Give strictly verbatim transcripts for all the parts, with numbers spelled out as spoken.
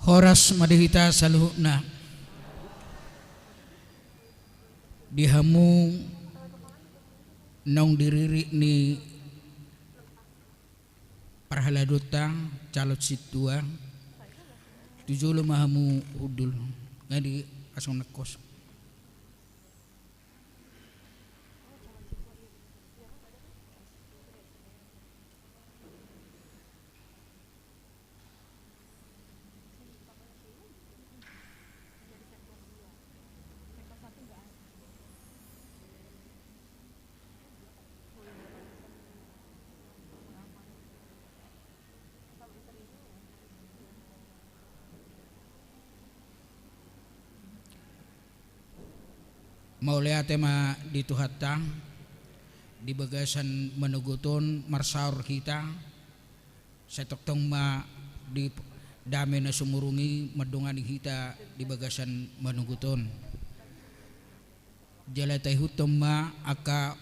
Horas ma di hita saluhutna. Di hamu naung diririt ni parhaladonta calon sintua, tu jolo ma hamu hundul. Nga di asong nangkos. Mauliate ma di Tuhanta, di bagasan manogot on marsaor hita, sai tongtong ma di dame na sumurung i mandongani hita di bagasan manogot on. Jala taihuthon ma angka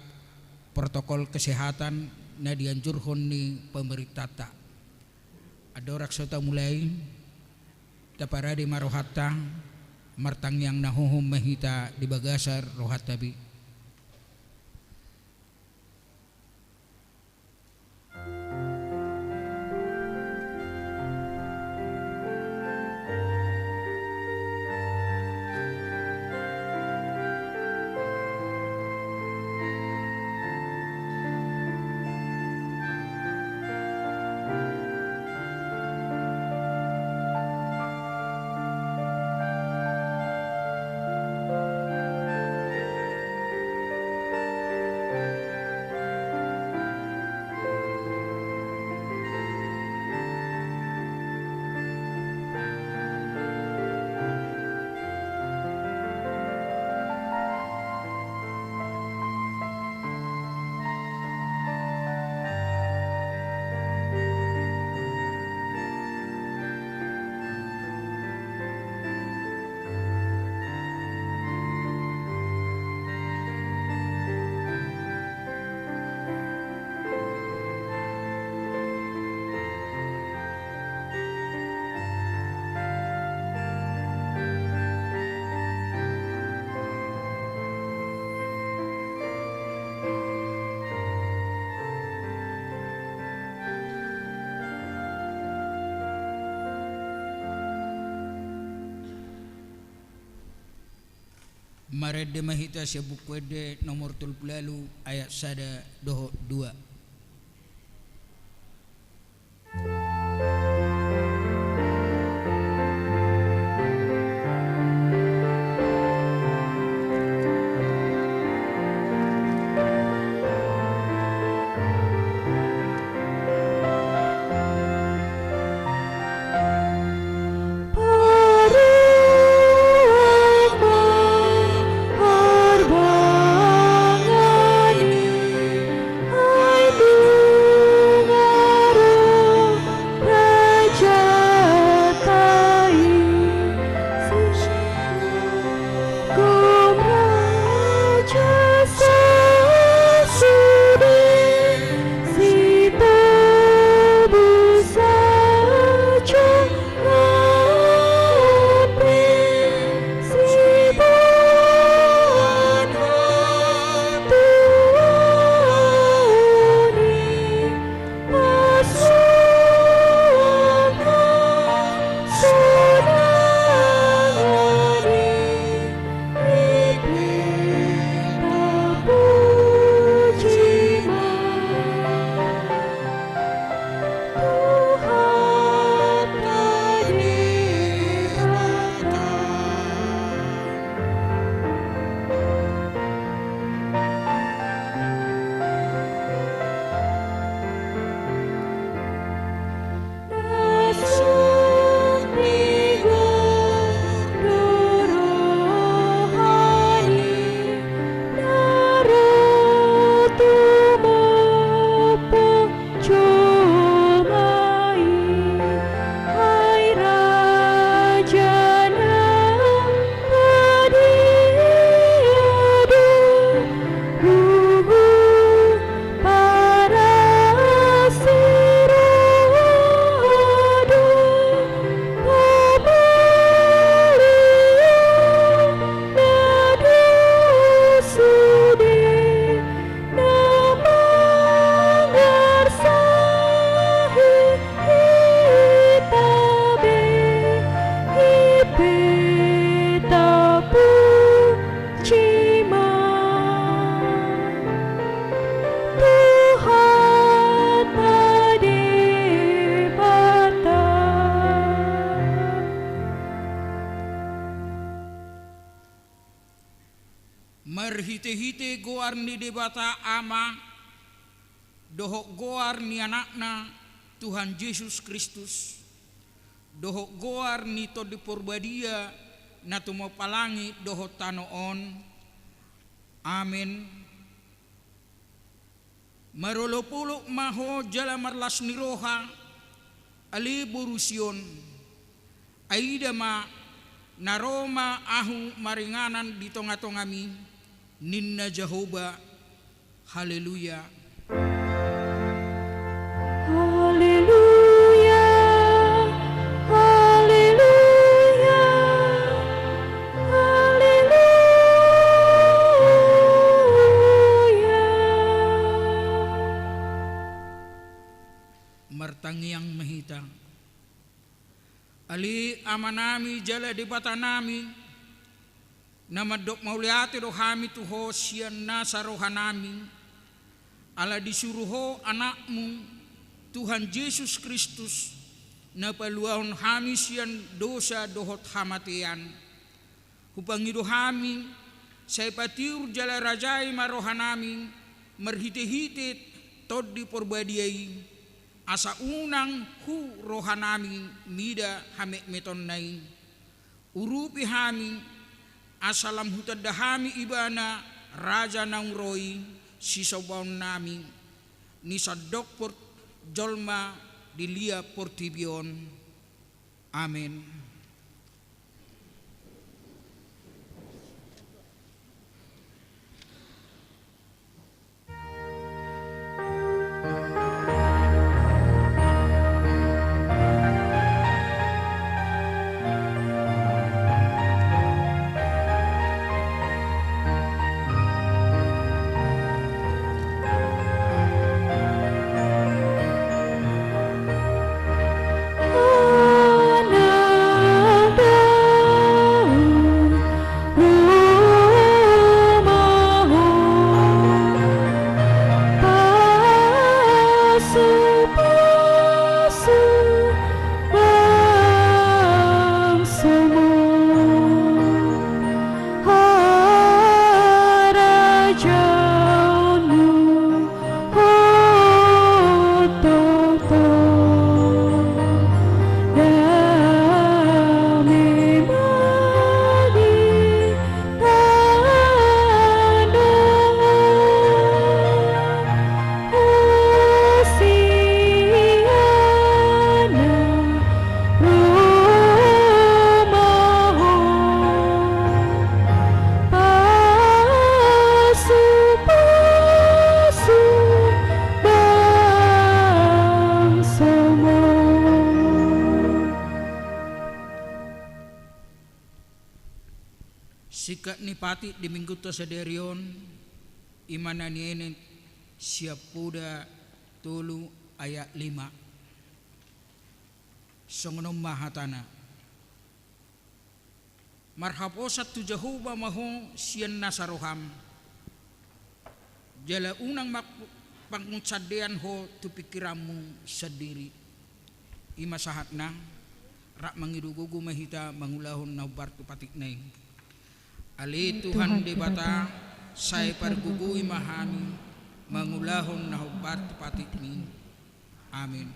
protokol kesehatan na dianjurhon ni pamarintanta. Andorang so tamulai, taparade ma rohanta, martangiang na hohom ma hita di bagasan rohanta be. Marende ma hita sian Buku Ende nomor tolu pulu ualu ayat sada dohot dua. Marhitehite goar ni Debata Ama, dohot goar ni Anakna, Tuhan Jesus Kristus, dohot goar ni Tondi Porbadia, na tumompa langit dohot tano on. Amen. Marolopolop ma ho jala marlas ni roha, ale boru Sion. Aida ma, na ro ma ahu maringanan di tongatongami, ninna Jahowa. Haleluya. Haleluya, haleluya, haleluya. Martangiang ma hita. Ale Amanami jala Debatanami, na mandok mauliate do hami tu Ho sian nasa rohanami, ala disuru Ho Anakmu, Tuhan Jesus Kristus, na paluahon hami sian dosa dohot hamatean. Hupangido hami, sai patiur jala rajai ma rohanami, marhitehite Tondi Porbadia i, asa unang hu rohanami mida hametmetonna i. Urupi hami, asa lam hutanda hami Ibana, Raja naung ro i, sisombaonnami, ni sandok por-, jolma di liat portibi on. Amen. Singkat ni patik di Minggunta sadari on, i ma na nienet sian Poda tolu ayat lima. Songon on ma hatana. Marhaposan tu Jahowa ma ho sian nasa roham. Jala unang ma-, pangunsandean ho tu pingkiranmu sandiri. I ma sahatna, rap mangido gogo ma hita mangulahon na hombar tu patikna i. Ale Tuhan Debata, sai pargogoi ma hami mangulahon na hombar tu patikmi. Amen.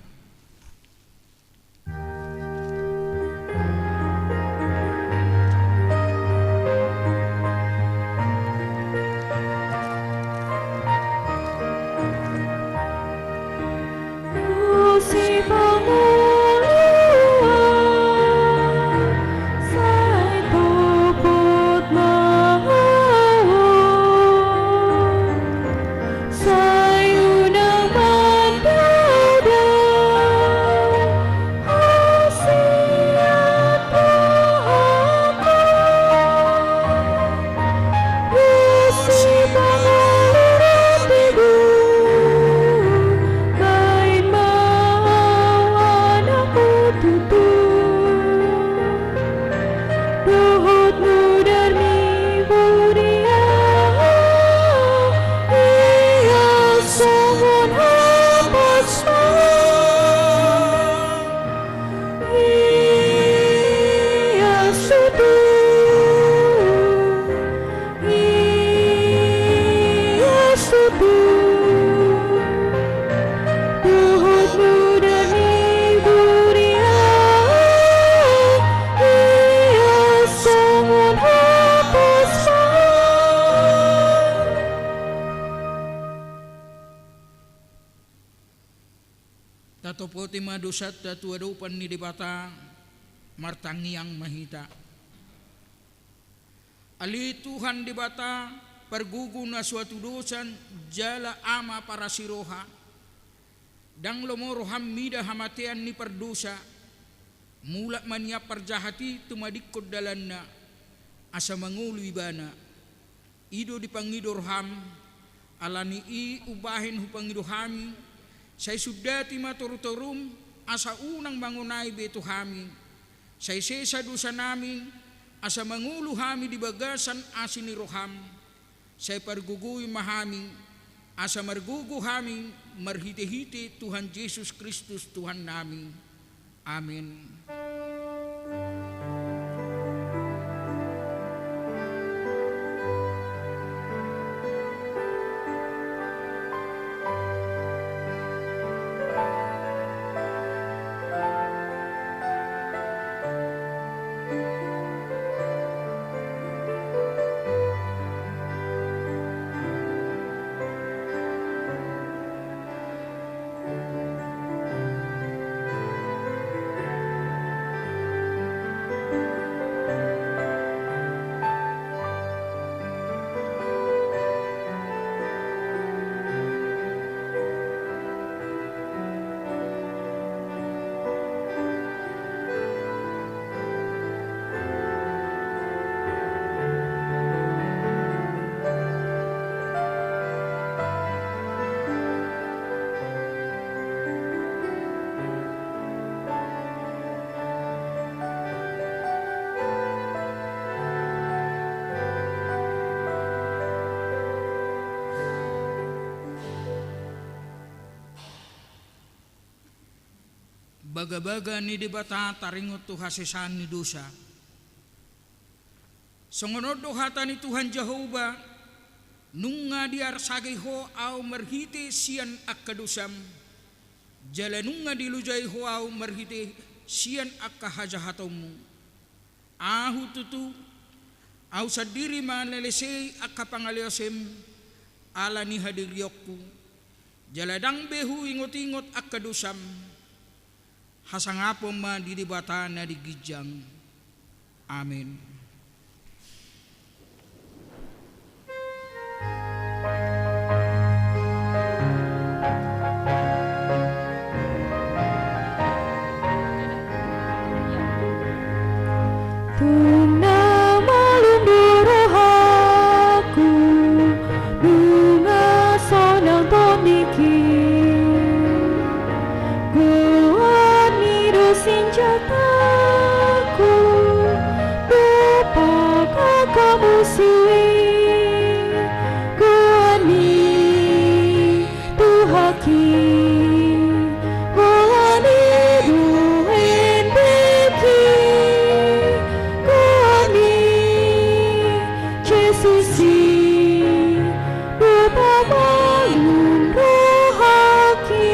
Dohot muda ni huria, ia songon hapasma. Tatopoti ma dosanta tu adopan ni Debata, martangiang ma hita. Ale Tuhan Debata, pargogo na so hatudosan jala Ama parasi roha, ndang lomo roham mida hamatean ni pardosa, mulak ma nian parjahat i tumadingkon dalanna, asa mangolu ibana. I do dipangido roham, ala ni i umbahen hupangido hami, sai sundati ma torutorum, asa unang mangonai be tu hami, sai sesa dosanami, asa mangolu hami di bagasan asi ni roham, sai pargogoi ma hami, asa margogo hami marhitehite Tuhan Jesus Kristus Tuhannami. Amin. Bagabaga ni Debata taringot tu hasesaan ni dosa. Songon on do hata ni Tuhan Jahowa: Nunga diarsakei ho Ahu marhite sian angka dosam, jala nunga dilojai ho Ahu marhite sian angka hajahatonmu. Ahu tutu, Ahu sandiri mangalesei angka pangaleasem ala ni hadirionku, jala ndang be huingotingot angka dosam. Hasangapon ma di Debata na di ginjang. Amin. Tung na malum do rohangku, nunga sonang tondingki. Goar ni do sinjataku, dompak angka musu i. Goar ni Tuhaki, holan i do endeki. Goar ni Jesus i, do pamalum rohaki.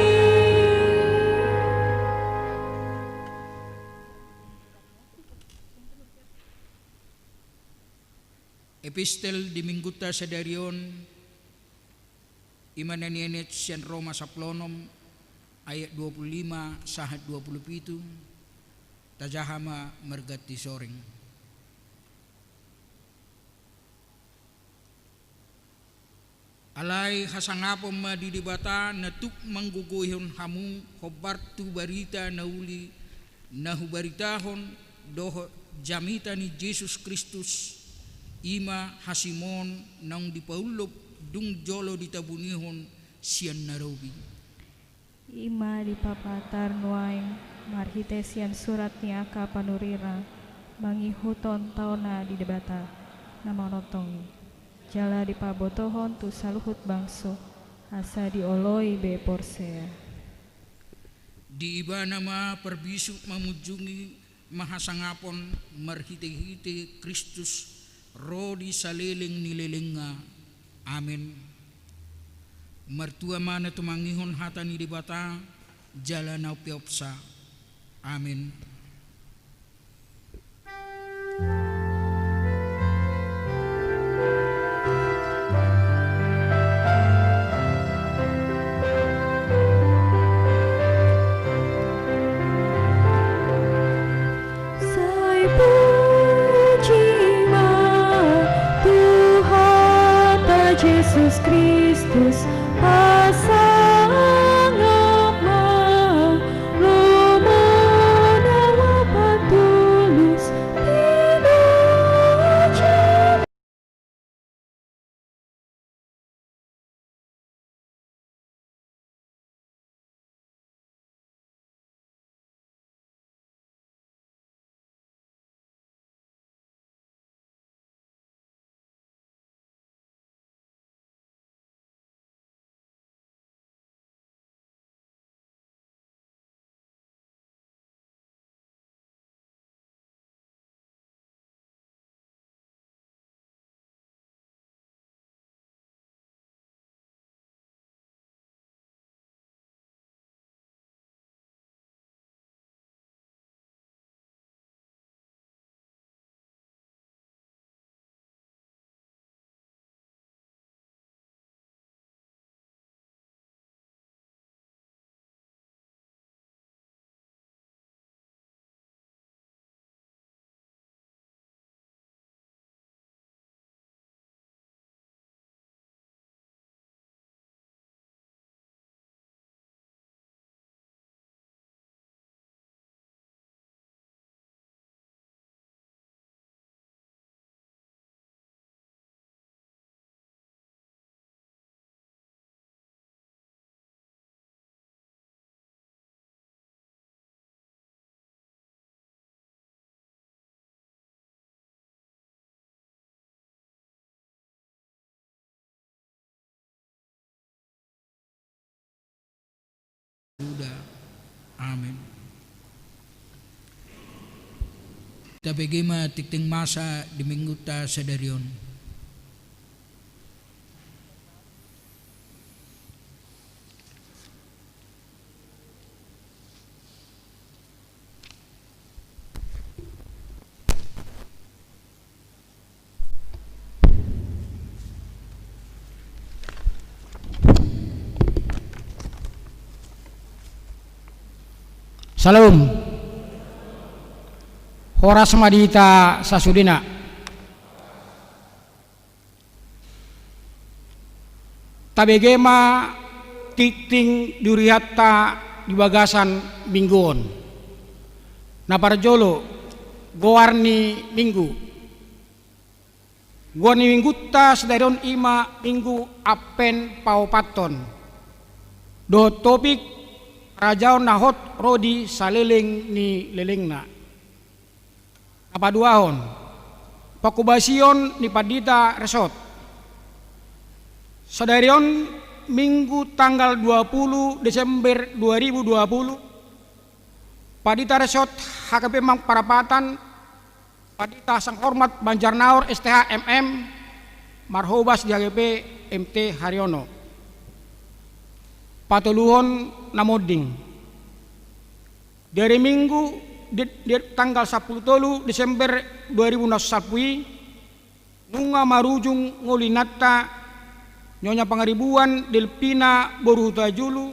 Epistel di minggunta sadari on, i ma na nienet sian Roma sampulu onom ayat dua pulu lima sahat dua pulu pitu. Tajaha ma marganti soring. Alai hasangapon ma di Debata na tuk manggogoihon hamu hombar tu barita na uli na hubaritahon dohot jamita ni Jesus Kristus, i ma hasimoon naung dipaulop dung jolo ditabunihon sian na robi. I ma dipapatar nuaeng marhite sian surat ni angka panurirang mangihuthon taona di Debata na manongtong i, jala dipabotohon tu saluhut bangso, asa dioloi be porsea. Di Ibana ma parbisuk mamunjungi ma hasangapon marhitehite Kristus ro di saleleng ni lelengna. Amen. Martua ma na tumangihon hata ni Debata jala na umpeopsa. Amen. Sai puji ma Tuhanta Jesus Kristus, pasangap ma lomo na patulus, pinuji Amen. Tabege ma tingting masa di minggunta sadari on. Syalom. Horas ma di hita sasudena. Tabege ma tingting di hurianta di bagasan minggu on. Na parjolo, goar ni minggu. Goar ni minggunta sadari on i ma Minggu Advent paopathon. Dohot topik, harajaon na hot ro di saleleng ni lelengna. Na paduahon, panghobasion ni pandita resort. Sadari on Minggu tanggal dua puluh Desember dua ribu dua puluh, pandita resort H K B Mampang Parapatan, Pandita Sanghormat Banjarnaor S T H M M, marhobas di H K B M T Haryono. Patoluhon na monding. Di ari Minggu, di, di tanggal sampulu tolu Desember dua ribu na salpu i, nunga marujung ngolu ni inanta, Nyonya Pangaribuan Delpina boru Hutajulu,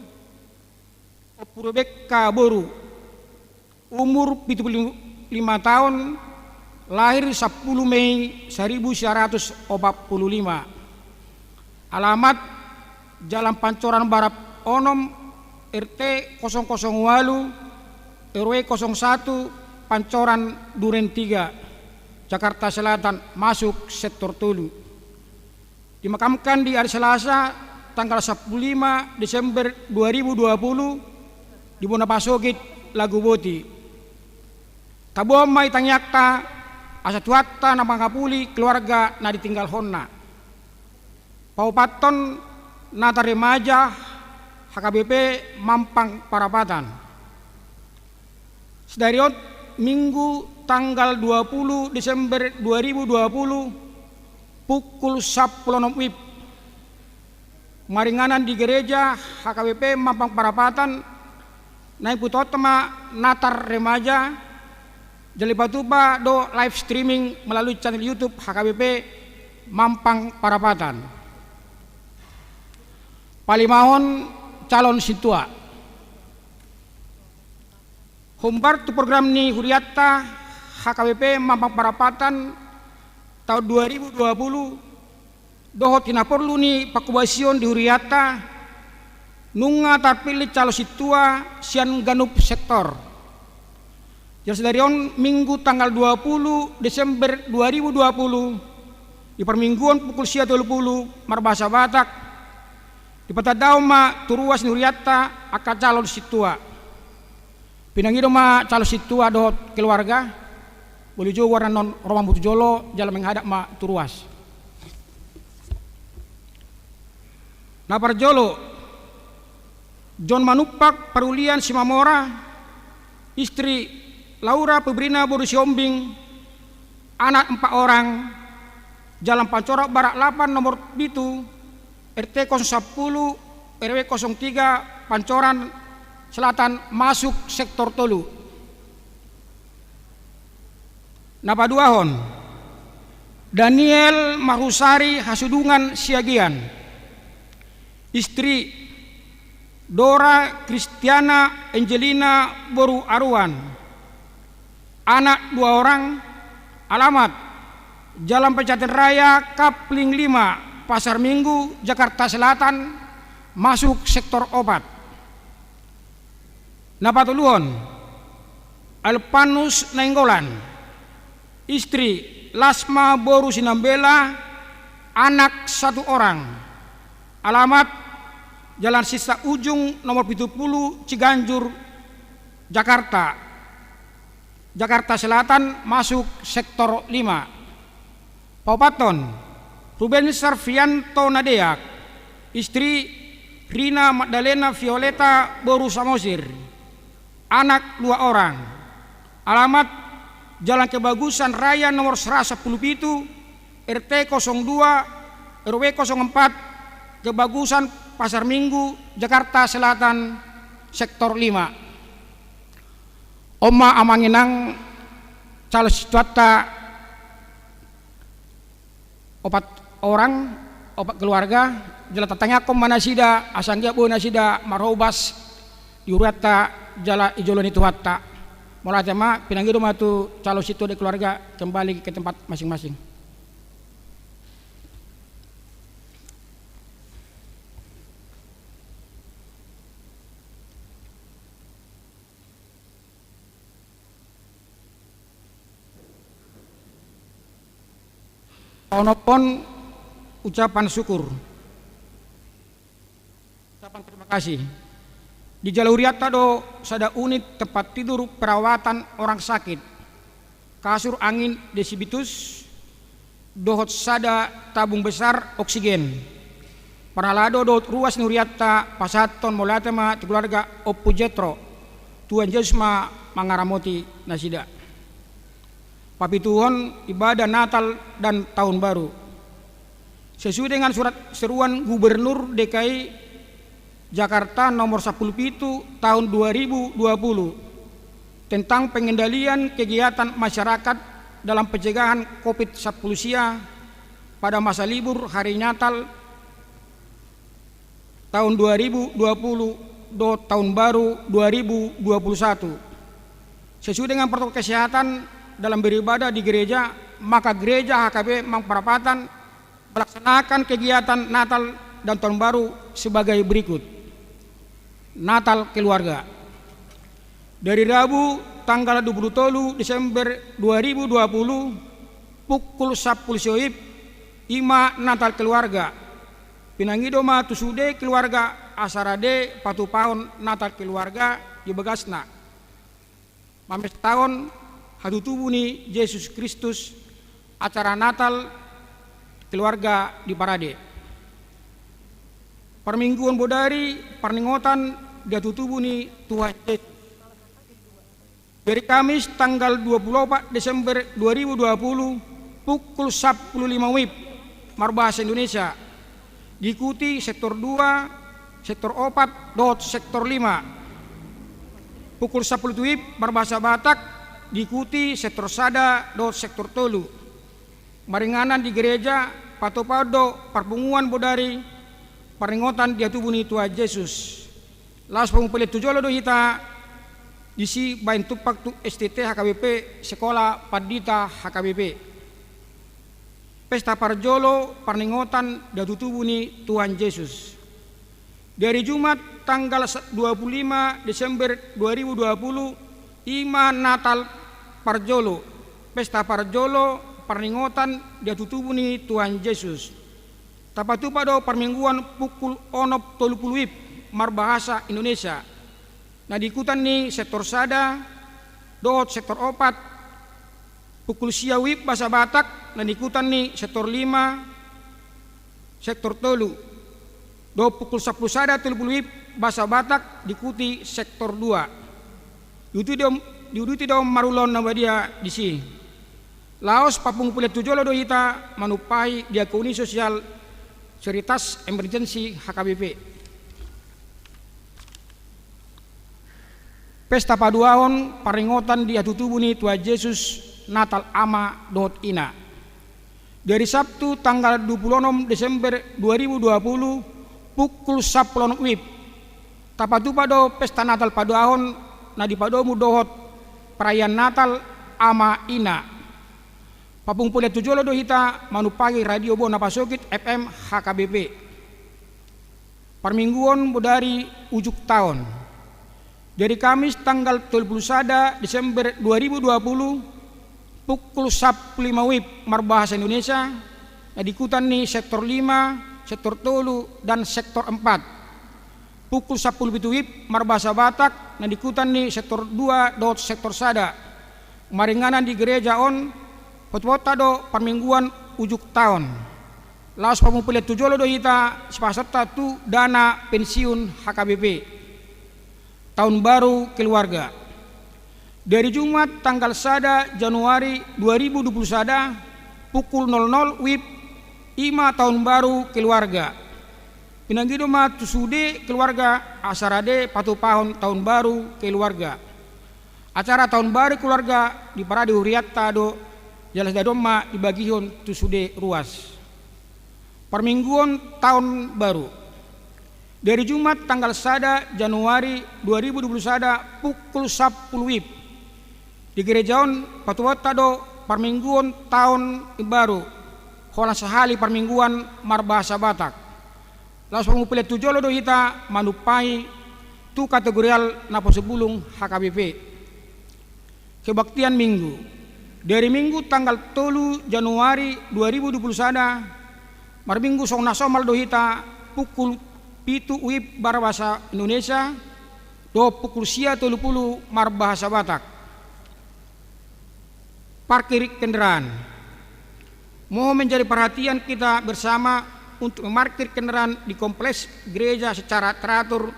Ompu Rebekka boru, umur pitu pulu lima taon, lahir sampulu Mei saribu sia ratus opat pulu lima. Alamat, Jalan Pancoran Barat onom, R T kosong kosong ualu, R W kosong satu, Pancoran Duren tiga, Jakarta Selatan, masuk sektor tolu. Dimakamkan di ari Selasa, tanggal sampulu lima Desember dua ribu dua puluh, di Bona Pasogit, Laguboti. Taboan ma i tangiangta, asa Tuhanta na mangapuli keluarga na ditinggalhonna. Paopathon Natal Remaja H K B P Mampang Parapatan. Sadari on Minggu tanggal dua puluh Desember dua ribu dua puluh, pukul sampulu onom WIB. maringanan di gereja H K B P Mampang Parapatan, naeng putotma Natal Remaja, jala dipatupa do live streaming melalui channel YouTube H K B P Mampang Parapatan. Palimahon, calon sintua. Hombar tu program ni hurianta H K B P Mampang Parapatan taon dua ribu dua puluh, dohot hinaporlu ni pangkobasion di hurianta, nunga tarpillit calon sintua sian ganup sektor. Jala sadari on Minggu tanggal dua puluh Desember dua ribu dua puluh, di parmingguon pukul sia tolu pulu marbahasa Batak, dipatandahon ma tu ruas ni hurianta angka calon sintua. Pinangido ma calon sintua dohot keluarga, boli jo goarna annon, ro ma hamu tu jolo jala menghadap ma tu ruas. Na parjolo, John Manumpak Parulian Simamora, istri Laura Febrina boru Sihombing, anak empat orang, Jalan Pancoran Barat lapan nomor pitu, R T kosong sampulu, R W kosong tiga, Pancoran Selatan, masuk sektor tolu. Na paduahon, Daniel Marhusari Hasudungan Siagian, istri Dora Kristiana Angelina boru Aruan, anak dua orang, alamat Jalan Pejaten Raya, Kapling lima, Pasar Minggu, Jakarta Selatan, masuk sektor opat. Na patoluhon, Alpanus Nainggolan, istri Lasma boru Sinambela, anak satu orang, alamat Jalan Sinsa Ujung nomor pitu pulu, Ciganjur, Jakarta, Jakarta Selatan, masuk sektor lima. Paopathon, Ruben Sarfianto Nadeak, istri Rina Magdalena Violeta boru Samosir, anak dua orang, alamat Jalan Kebagusan Raya nomor seratus sampulu pitu, R T kosong dua, R W kosong empat, Kebagusan, Pasar Minggu, Jakarta Selatan, sektor lima. On ma amang inang calon sintuanta opat orang, opat keluarga, jala tatangiangkon ma nasida asa anggiat boi nasida marhobas di hurianta jala di jolo ni Tuhanta. Mauliate ma, pinangido ma tu calon sintua dan keluarga kembali ke tempat masing-masing. Onophon ucapan syukur, ucapan terima kasih. Di jala hurianta do sada unit tempat tidur perawatan orang sakit, kasur angin Desibitus, dohot sada tabung besar oksigen. Parhalado dohot ruas ni hurianta pasahathon mauliate ma tu keluarga Ompu Jetro. Tuhan Jesus ma mangaramoti nasida. Papituhon ibadah Natal dan Tahun Baru. Sesuai dengan surat seruan Gubernur D K I Jakarta nomor sampulu pitu tahun dua ribu dua puluh, tentang pengendalian kegiatan masyarakat dalam pencegahan covid sampulu sia pada masa libur hari Natal tahun dua ribu dua puluh dohot tahun baru dua ribu dua puluh satu. Sesuai dengan protokol kesehatan dalam beribadah di gereja, maka gereja H K B Mampang Parapatan melaksanakan kegiatan Natal dan Tahun Baru sebagai berikut. Natal keluarga. Dari Rabu tanggal dua puluh tolu Desember dua ribu dua puluh, pukul sampulu siohip, i ma Natal keluarga. Pinangido ma tu sude keluarga asa rade patupahon Natal keluarga di bagasna. Mamestahon hatutubu ni Jesus Kristus, acara Natal keluarga diparade. Parmingguon bodari parningotan di hatutubu ni Tuhan Jesus. Dari Kamis tanggal dua puluh opat Desember dua ribu dua puluh, pukul sampulu lima WIB, marbahasa Indonesia, Diikuti sektor dua, sektor opat dohot sektor lima. Pukul sampulu WIB marbahasa Batak, diikuti sektor sada dohot sektor tolu. Maringanan di gereja, patupaon do parpunguan bodari parningotan di hatubu ni Tuhan Jesus. Laos pamupalian tu jolo do hita disi baen tumpak tu STT HKBP, Sekolah Pandita HKBP. Pesta parjolo parningotan di hatutubu ni Tuhan Jesus. Di hari Jumat tanggal sa-, dua puluh lima Desember dua ribu dua puluh, i ma Natal parjolo, pesta parjolo parningotan di hatutubu ni Tuhan Jesus. Tapatupa do parmingguan pukul onom tolu pulu WIB marbahasa Indonesia. Na diikutan ni sektor sada dohot sektor opat, pukul sia WIB bahasa Batak, na diikutan ni sektor lima, sektor tolu. Dohot pukul sampulu sada tolu pulu WIB bahasa Batak, diikuti sektor dua. Diuduti do, diuduti do marulaon na badia disi. Laos pamupalian tu jolo do hita manumpahi diakoni sosial Caritas Emergency HKBP. Pesta paduahon parningotan di hatutubu ni Tuhan Jesus, Natal Ama dohot Ina. Di hari Sabtu tanggal dua puluh onom Desember dua ribu dua puluh, pukul sampulu onom WIB, tapatupa do pesta Natal paduahon na dipadomu dohot perayaan Natal Ama Ina. Pamupalian tu jolo do hita manumpahi Radio Bona Pasogit FM HKBP. Parmingguon bodari ujung taon. Di hari Kamis tanggal tolu pulu sada Desember dua ribu dua puluh, pukul sampulu lima WIB marbahasa Indonesia, na diikutan ni sektor lima, sektor tolu, dan sektor empat. Pukul sampulu pitu WIB marbahasa Batak, na diikutan ni sektor dua dohot sektor sada. Maringanan di gereja on, patupaonta do parmingguan ujung taon. Laos pamupalian tu jolo do hita sipasahatonta tu dana pensiun HKBP. Taon Baru Keluarga. Di hari Jumat tanggal sada Januari dua ribu dua puluh sada, pukul nol nol WIB, i ma Taon Baru Keluarga. Pinangido ma tu sude keluarga asa rade patupahon Taon Baru Keluarga. Acara Taon Baru Keluarga diparade hurianta do, jala sadadon ma dibagihon tu sude ruas. Parmingguon Taon Baru. Di hari Jumat tanggal sada Januari dua ribu dua puluh sada, pukul sampulu WIB, di gereja on patupaonta do parmingguon Taon Baru, holan sahali parmingguan marbahasa Batak. Laos pamupalian tu jolo do hita manumpahi tu kategorial naposobulung HKBP. Kebaktian Minggu. Di hari Minggu tanggal tolu Januari dua ribu dua puluh sada, marminggu songon na somal do hita, pukul pitu WIB marbahasa Indonesia dohot pukul sia tolu pulu marbahasa Batak. Parkir kendaraan. Mohon menjadi perhatian kita bersama untuk memarkir kendaraan di kompleks gereja secara teratur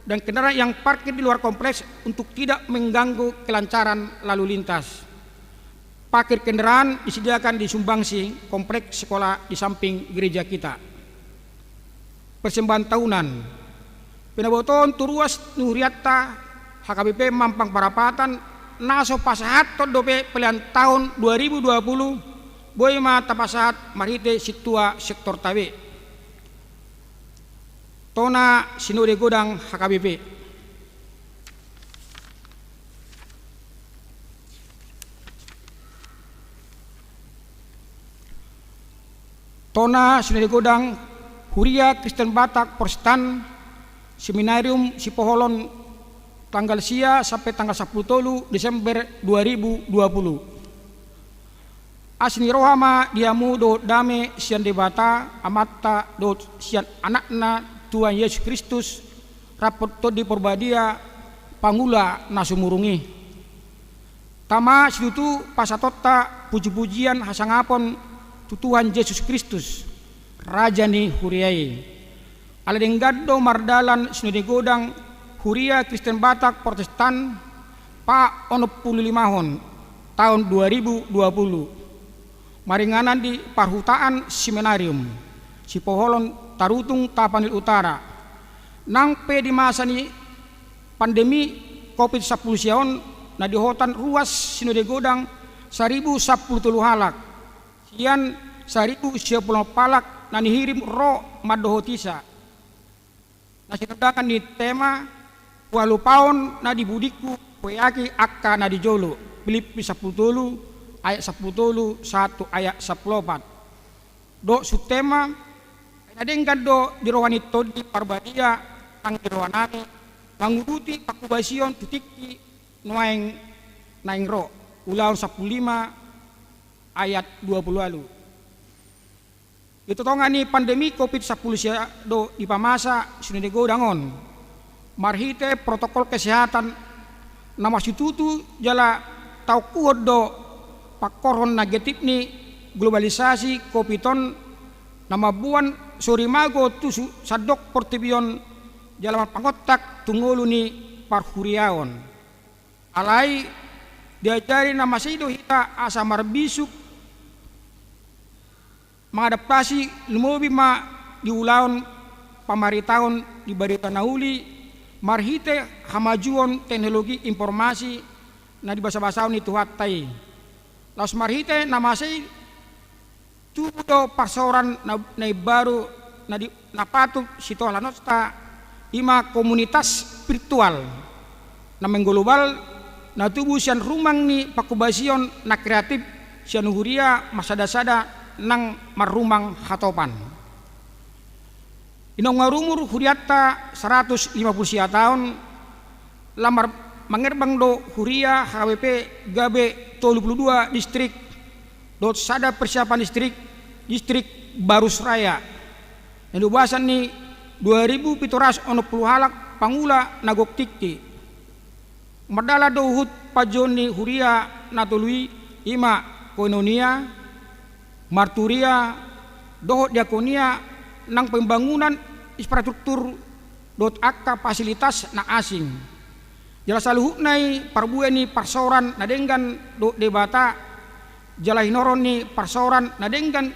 dan kendaraan yang parkir di luar kompleks untuk tidak mengganggu kelancaran lalu lintas. Parkir kendaraan disediakan di sumbangsi kompleks sekolah di samping gereja kita. Persembahan tahunan. Pinabotohon tu ruas ni hurianta HKBP Mampang Parapatan, na so pasahathon dope pelean taon dua ribu dua puluh, boi ma tapasahat marhite sintua sektorta be. Tona Sinode Godang HKBP. Tona Sinode Godang Huria Kristen Batak Protestan, Seminarium Sipoholon, tanggal sia sampe tanggal sampulu tolu Desember dua ribu dua puluh. Asi ni roha ma di hamu dohot dame sian Debata Amanta dohot sian Anakna Tuhan Jesus Kristus, rap dohot Tondi Porbadia, pangula na sumurung i. Tama situtu pasahatonta pujipujian hasangapon tu Tuhan Jesus Kristus, Raja ni huria i. Ala denggan do mardalan Sinode Godang Huria Kristen Batak Protestan paonom pulu limahon taon dua ribu dua puluh, maringanan di Parhutaan Seminarium Sipoholon, Tarutung, Tapanuli Utara. Nang pe di masa ni pandemi covid sampulu sia on, na dihotan ruas sinode godang saribu sampulu tolu halak, sian saribu sia pulu onom halak na nihirim ro mandohotisa. Na sinundangan ni tema, huhalupaon na di pudingku, hueaki angka na di jolo. Pilippi sampulu tolu ayat sampulu tolu sahat tu ayat sampulu opat. Dohot subtema, ai na denggan do di roha ni Tondi Parbadia nang di rohanami manguduti pangkobasion tu tingki nuaeng naeng ro. Ulaon sampulu lima ayat dua pulu ualu. Di tongatonga ni pandemi covid sampulu sia do dipamasa sinode godang on marhite protokol kesehatan na marsitutu jala taungkuhon do pangkorhon negatif ni globalisasi covid on, na mamboan sorimago tu su-, sandok portibi on jala marpangontak tu ngolu ni parhuriaon. Alai diajari na mansai do hita asa marbisuk mangadaptasi, lumobi ma di ulaon pamaritaon di barita na uli marhite hamajuon teknologi informasi na dibasabasahon ni Tuhanta i. Laos marhite na mansai tubu do parsaoran na, na imbaru na di, na patut sitohalononta, i ma komunitas virtual na mengglobal, na tubu sian rumang ni pangkobasion na kreatif sian huria marsadasada nang marrumang hatopan. Di naung marumur hurianta saratus lima pulu sia taon, lam mar-, mangerbang do huria H K B P gabe tolu pulu dua distrik dohot sada persiapan distrik, distrik Barus Raya. Na di ubasan ni dua ribu pitu ratus onom pulu halak pangula na gok tingki. Mardalan do huhut panjouon ni huria na tolu i, i ma koinonia, marturia, dohot diakonia, nang pembangunan infrastruktur dohot angka fasilitas na asing. Jala saluhutna i parbue ni parsaoran na denggan dohot Debata, jala hinorhon ni parsaoran na denggan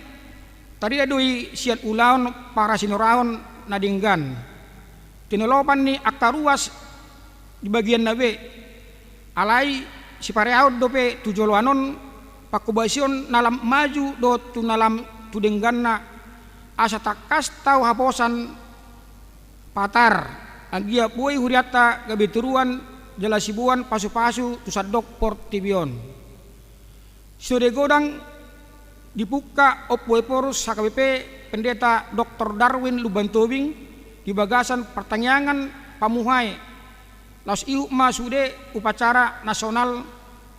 tarida do i sian ulaon parasinoraon na denggan. Tinolopan ni angka ruas di bagianna be. Alai sipareahon dope tu joloan on pangkobasion na lam maju dohot tu na lam tu dengganna, asa tangkas tau haposan patar, anggiat boi hurianta gabe tiruan jala siboan pasupasu tu sandok portibi on. Sinode godang dipungka Ompu Ephorus H K B P Pendeta Doktor Darwin Lumbantobing di bagasan partangiangan pamuhai, laos ihut ma sude upacara nasional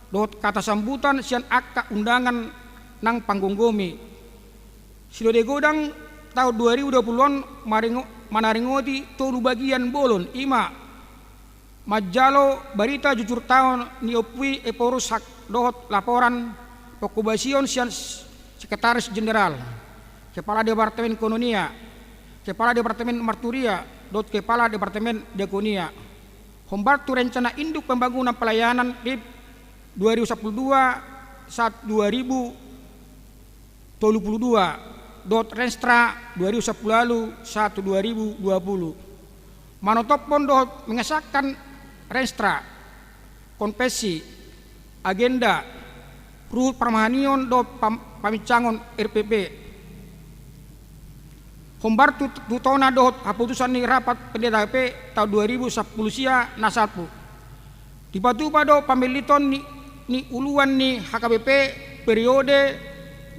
dohot kata sambutan sian angka undangan nang panggomgomi. Sinode godang taon dua ribu dua pulu on maringo-, manaringoti tolu bagian bolon, i ma manjalo barita jujur taon ni Ompu i Ephorus H K B P dohot laporan pangkobasion sian s-, Sekretaris Jenderal, Kepala Departemen Koinonia, Kepala Departemen Marturia, dohot Kepala Departemen Diakonia. Hombar tu rencana induk pembangunan pelayanan RIP dua ribu sampulu dua sahat dua ribu tolu pulu dua, dohot Renstra dua ribu sampulu ualu sahat dua ribu dua pulu. Manotophon dohot mengesahkan Renstra, konvensi, agenda, ruhut parmahanion dohot pam-, paminsangon R P P. Hombar tu, tu tona dohot haputusan ni rapat Pendeta H K B P taon dua ribu sampulu sia na salpu. Dipatupa do pamelliton ni, ni uluan ni H K B P periode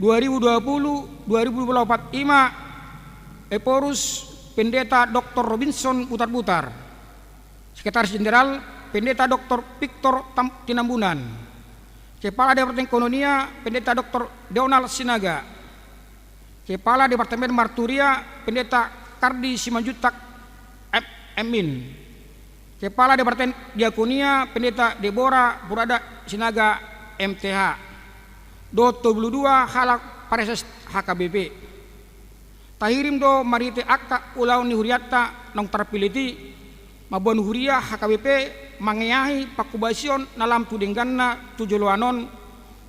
dua ribu dua pulu dua ribu dua pulu opat, i ma Ephorus Pendeta Doktor Robinson Butarbutar, Sekretaris Jenderal Pendeta Doktor Victor Tam-, Tinambunan, Kepala Departemen Koinonia Pendeta Doktor Donald Sinaga, Kepala Departemen Marturia Pendeta Kardi Simanjuntak M.Min., Kepala Departemen Diakonia Pendeta Debora Purada Sinaga M.Th., dohot tolu pulu dua halak praeses H K B P. Tahirim do marhite angka ulaon ni hurianta naung tarpillit i, mamboan huria H K B P mangeahi pangkobasion na lam tu dengganna tu joloan on,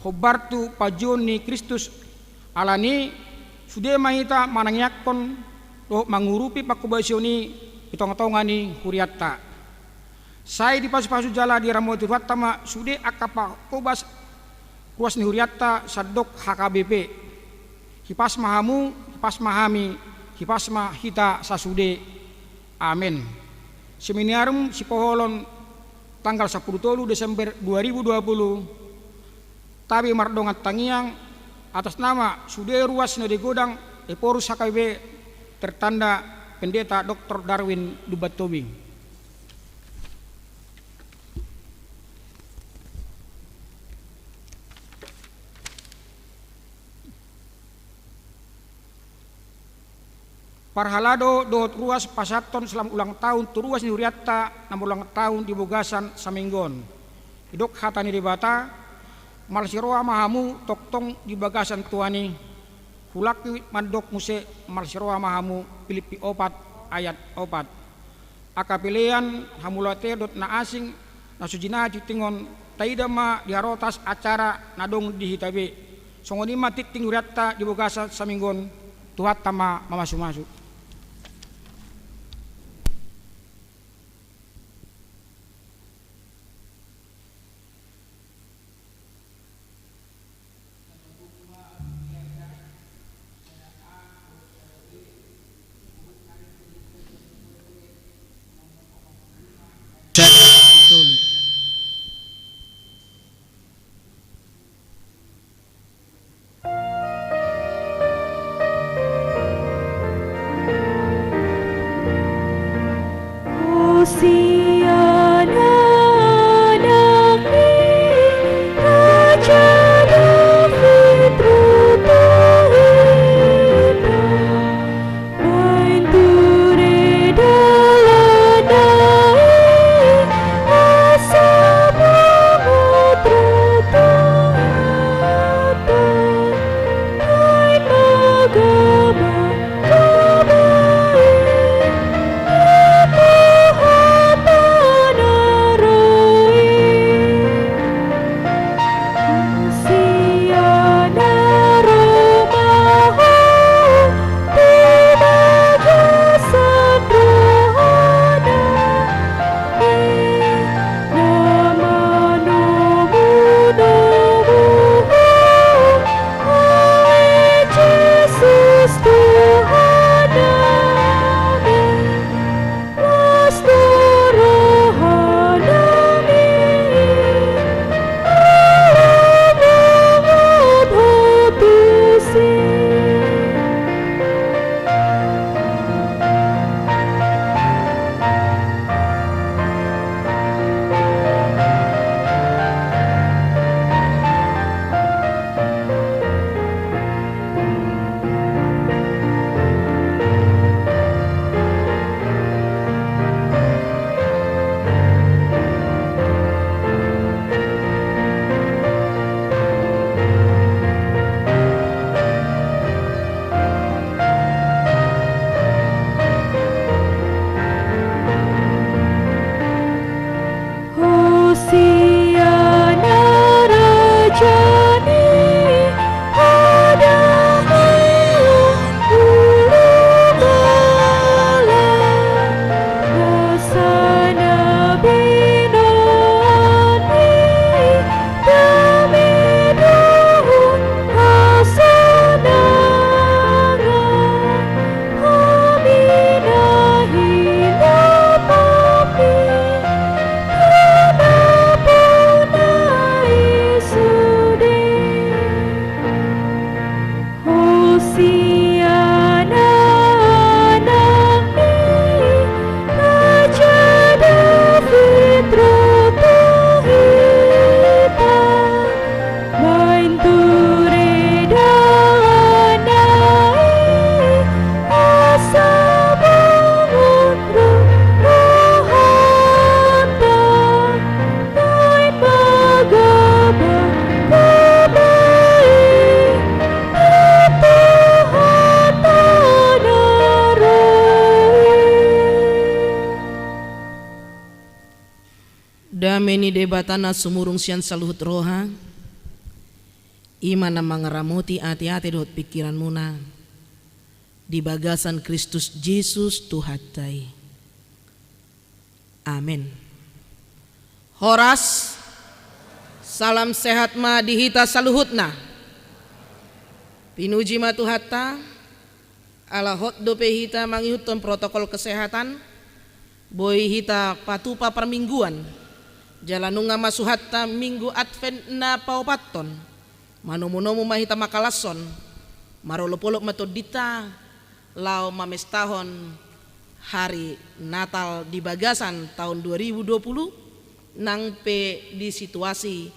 hombar tu panjouon ni Kristus. Alani i, sude ma hita manangiangkon dohot mangurupi pangkobasion i di tongatonga ni hurianta. Sai dipasupasu jala diramoti Tuhanta ma sude angka pangkobas ruas ni hurianta sandok H K B P. Hipas ma hamu, hipas ma hami, hipas ma hita sasude. Amen. Seminarium Sipoholon, tanggal sampulu tolu Desember dua ribu dua puluh. Tabe mardongan tangiang atas nama sude ruas na di godang Ephorus H K B P, tertanda Pendeta Doktor Darwin Dumban Tobing. Parhalado dohot ruas pasahathon selamat ulang tahun tu ruas ni hurianta na marulang tahun di bagasan saminggu on. Didok hata ni Debata, marsiroha ma hamu tongtong di bagasan Tuhan i. Hulak i mandok muse, marsiroha ma hamu, Pilippi opat ayat opat. Angka pelean, hamu mauliate dohot na asing na so jinai tingting on, taida ma di harotas acara na adong di hita be. Songon i ma tingting hurianta di bagasan saminggu on. Tuhanta ma mamasumasu. Dame ni Debata na sumurung sian saluhut roha, i ma na mangaramoti ateate dohot pingkiranmuna. di bagasan Kristus Jesus Tuhanta i. Amen. Horas, salam sehat ma di hita saluhutna. Pinuji ma Tuhanta, ala hot dope hita mangihuthon protokol kesehatan, boi hita patupa parmingguan, jala nunga masuhanta Minggu Advent na paopathon, manomunomu ma hita mangkalashon, marolopolop ma tondinta, laho mamestahon hari Natal di bagasan taon dua ribu dua puluh, nang pe di situasi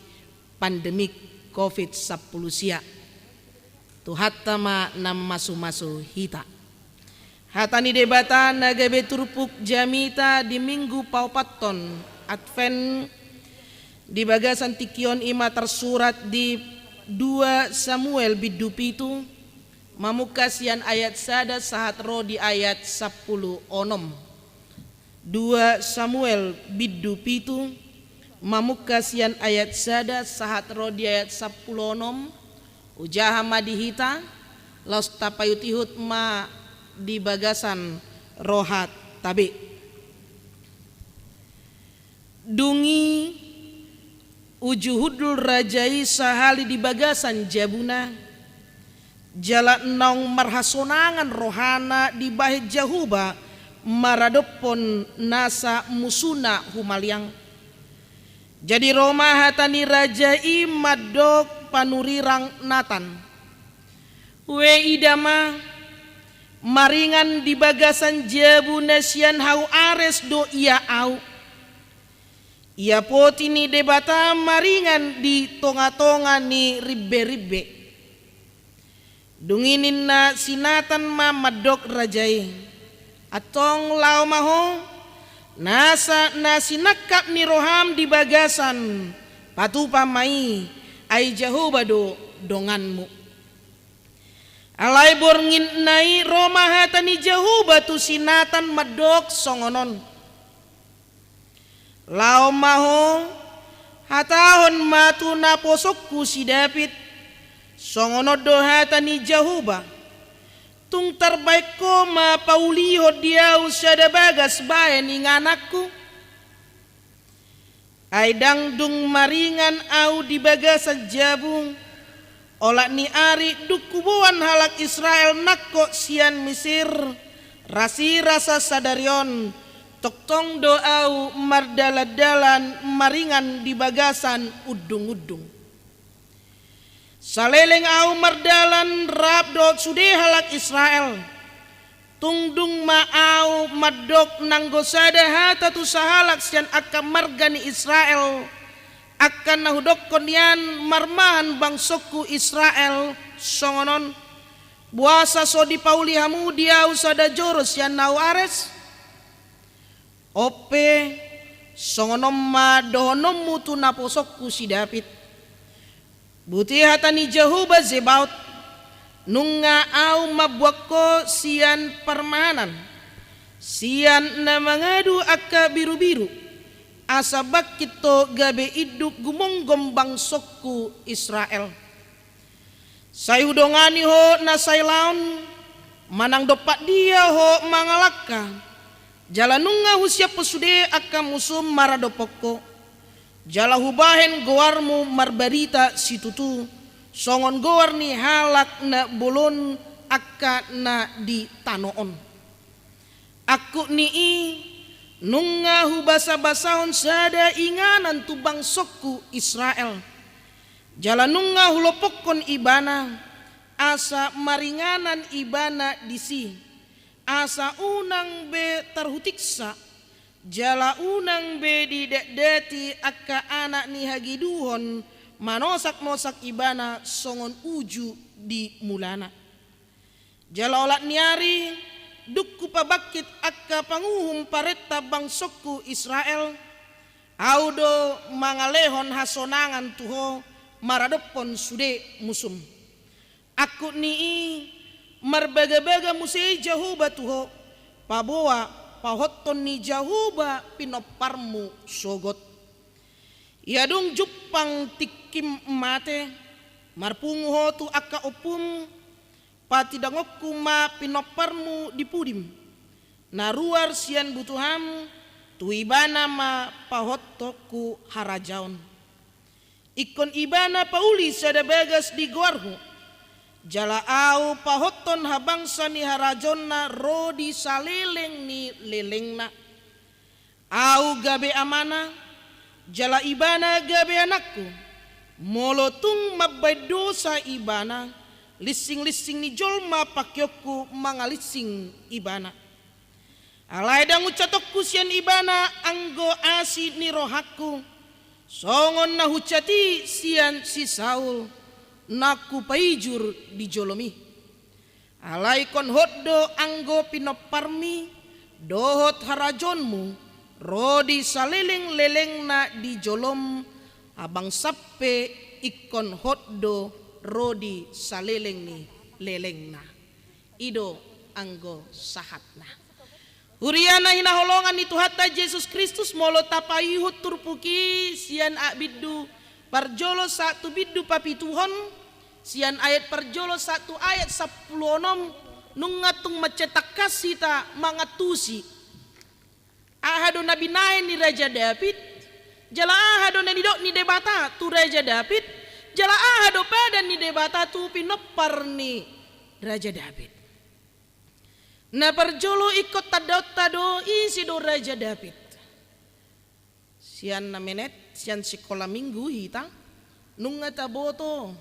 pandemik covid sampulu sia. Tuhanta ma na mamasumasu hita. Hata ni Debata na gabe turpuk jamita di Minggu paopathon Advent di bagasan tingki on i ma tarsurat di dua Samuel bindu pitu, mamungka sian ayat sada sahat ro di ayat sampulu onom. Dua Samuel bindu pitu, mamungka sian ayat sada sahat ro di ayat sampulu onom. Hujaha ma di hita, laos tapaihutihut ma di bagasan rohanta be. Dung i uju hundul raja i sahali di bagasan jabuna, jala naung marhasonangan rohana dibahen Jahowa maradophon nasa musuna humaliang. Jadi ro ma hata ni raja i mandok panurirang Natan: Ue ida ma, maringan di bagasan jabu na sian hau ares do ia ahu. Ia poti ni Debata maringan di tongatonga ni rimberimbe. Dung i ninna si Natan ma mandok raja i: Antong laho ma ho, nasa na sinangkap ni roham di bagasan, patupa ma i, ai Jahowa do donganmu. Alai borngin na i ro ma hata ni Jahowa tu si Natan mandok songon on: Laho ma ho, hatahon ma tu naposongku si David: Songon on do hata ni Jahowa: Tung tarbahen ho ma paulihon di ahu sada bagas bahen ingananku? Ai ndang dung maringan ahu di bagasan jabu, olat ni ari dung huboan halak Israel nangkok sian Misir, rasirasa sadari on, tongtong do ahu mardalandalan maringan di bagasan undungundung. Saleleng ahu mardalan rap dohot sude halak Israel, tung dung ma ahu mandok nanggo sada hata tu sahalak sian angka marga ni Israel, angka na hudokkon nian marmahan bangsongku Israel songon on: Boasa so dipauli hamu di ahu sada joro sian hau ares? On pe, songon on ma dohononmu tu naposongku si David: Boti hata ni Jahowa Zebaot: Nunga ahu mambuat ho sian parmahanan, sian na mangadu angka birubiru, asa bangkit ho gabe induk gumonggom bangsongku Israel. Sai hudongani ho na sai laon, manang dompak dia ho mangalangka, jala nunga husiaphon sude angka musum maradophon ho, jala hubahen goarmu marbarita situtu, songon goar ni halak na bolon angka na di tano on. Angkup ni i, nunga hubasabasahon sada inganan tu bangsongku Israel, jala nunga hulopokkon ibana, asa maringanan ibana disi, asa unang be tarhutiksa, jala unang be didatdati angka anak ni hagiduhon manosaknosak ibana songon uju di mulana. Jala olat ni ari, dung hupabangkit angka panguhum parenta bangsongku Israel, ahu do mangalehon hasonangan tu ho maradophon sude musum. Angkup ni i, marbagabaga muse Jahowa tu ho, paboa pahothon ni Jahowa pinomparmu sogot. Ia dung jumpang tingkim mate, marpungu ho tu angka ompum, Patindangonku ma pinomparmu di pudim, na ruar sian butuham, tu ibana ma pahothonku harajaon. Ingkon ibana pauli sada bagas di goarhu, jala ahu pahothon habangsa ni harajaonna ro di saleleng ni lelengna. Ahu gabe amana, jala ibana gabe anakku. Molo tung mambahen dosa ibana, linsing-linsing ni jolma pangkeonku mangalinsing ibana. Alai ndang unsatonku sian ibana anggo asi ni rohangku, songon na hunsat i sian si Saul, na hupaijur di jolom i. Alai ingkon hot do anggo pinomparmi dohot harajaonmu ro di saleleng-lelengna di jolom, habangsa pe ingkon hot do ro di saleleng ni lelengna. I do anggo sahatna. Huria na hinaholongan ni Tuhanta Jesus Kristus, molo tapaihut turpuk i sian ayat bindu parjolo sahat tu bindu papituhon, sian ayat parjolo sahat tu ayat sampulu onom, nunga tung mansai tangkas hita mangantusi. Aha do na binahen ni Raja Daud, jala aha do na nidok ni Debata tu Raja Daud, jala aha do padan ni Debata tu pinompar ni Raja Daud. Na parjolo ingkon tandaonta do ise do Raja Daud. Sian na menet, sian sikola minggu hita, nunga taboto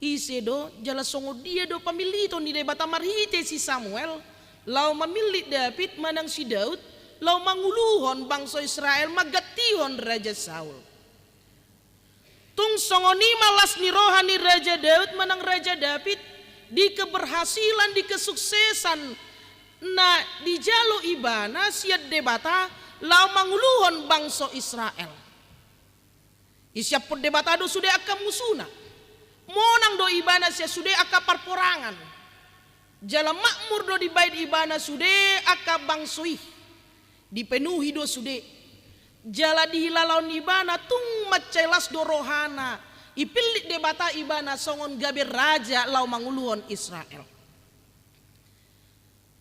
ise do, jala songon dia do pamilliton ni Debata marhite si Samuel, laho mamillit Daud manang si Daud, laho manguluhon bangso Israel manggantihon Raja Saul. Tung songon i ma las ni roha ni Raja Daud manang Raja Daud di keberhasilan, di kesuksesan na dijalo ibana sian Debata laho manguluhon bangso Israel. Disiaphon Debata do sude angka musuna. Monang do ibana sian sude angka parporangan. Jala makmur do dibahen ibana sude angka bangso i. Dipenuhi do sude. Jala dihilalahon ibana tung mansai las do rohana. Ipillit Debata ibana songon gabe raja laho manguluhon Israel.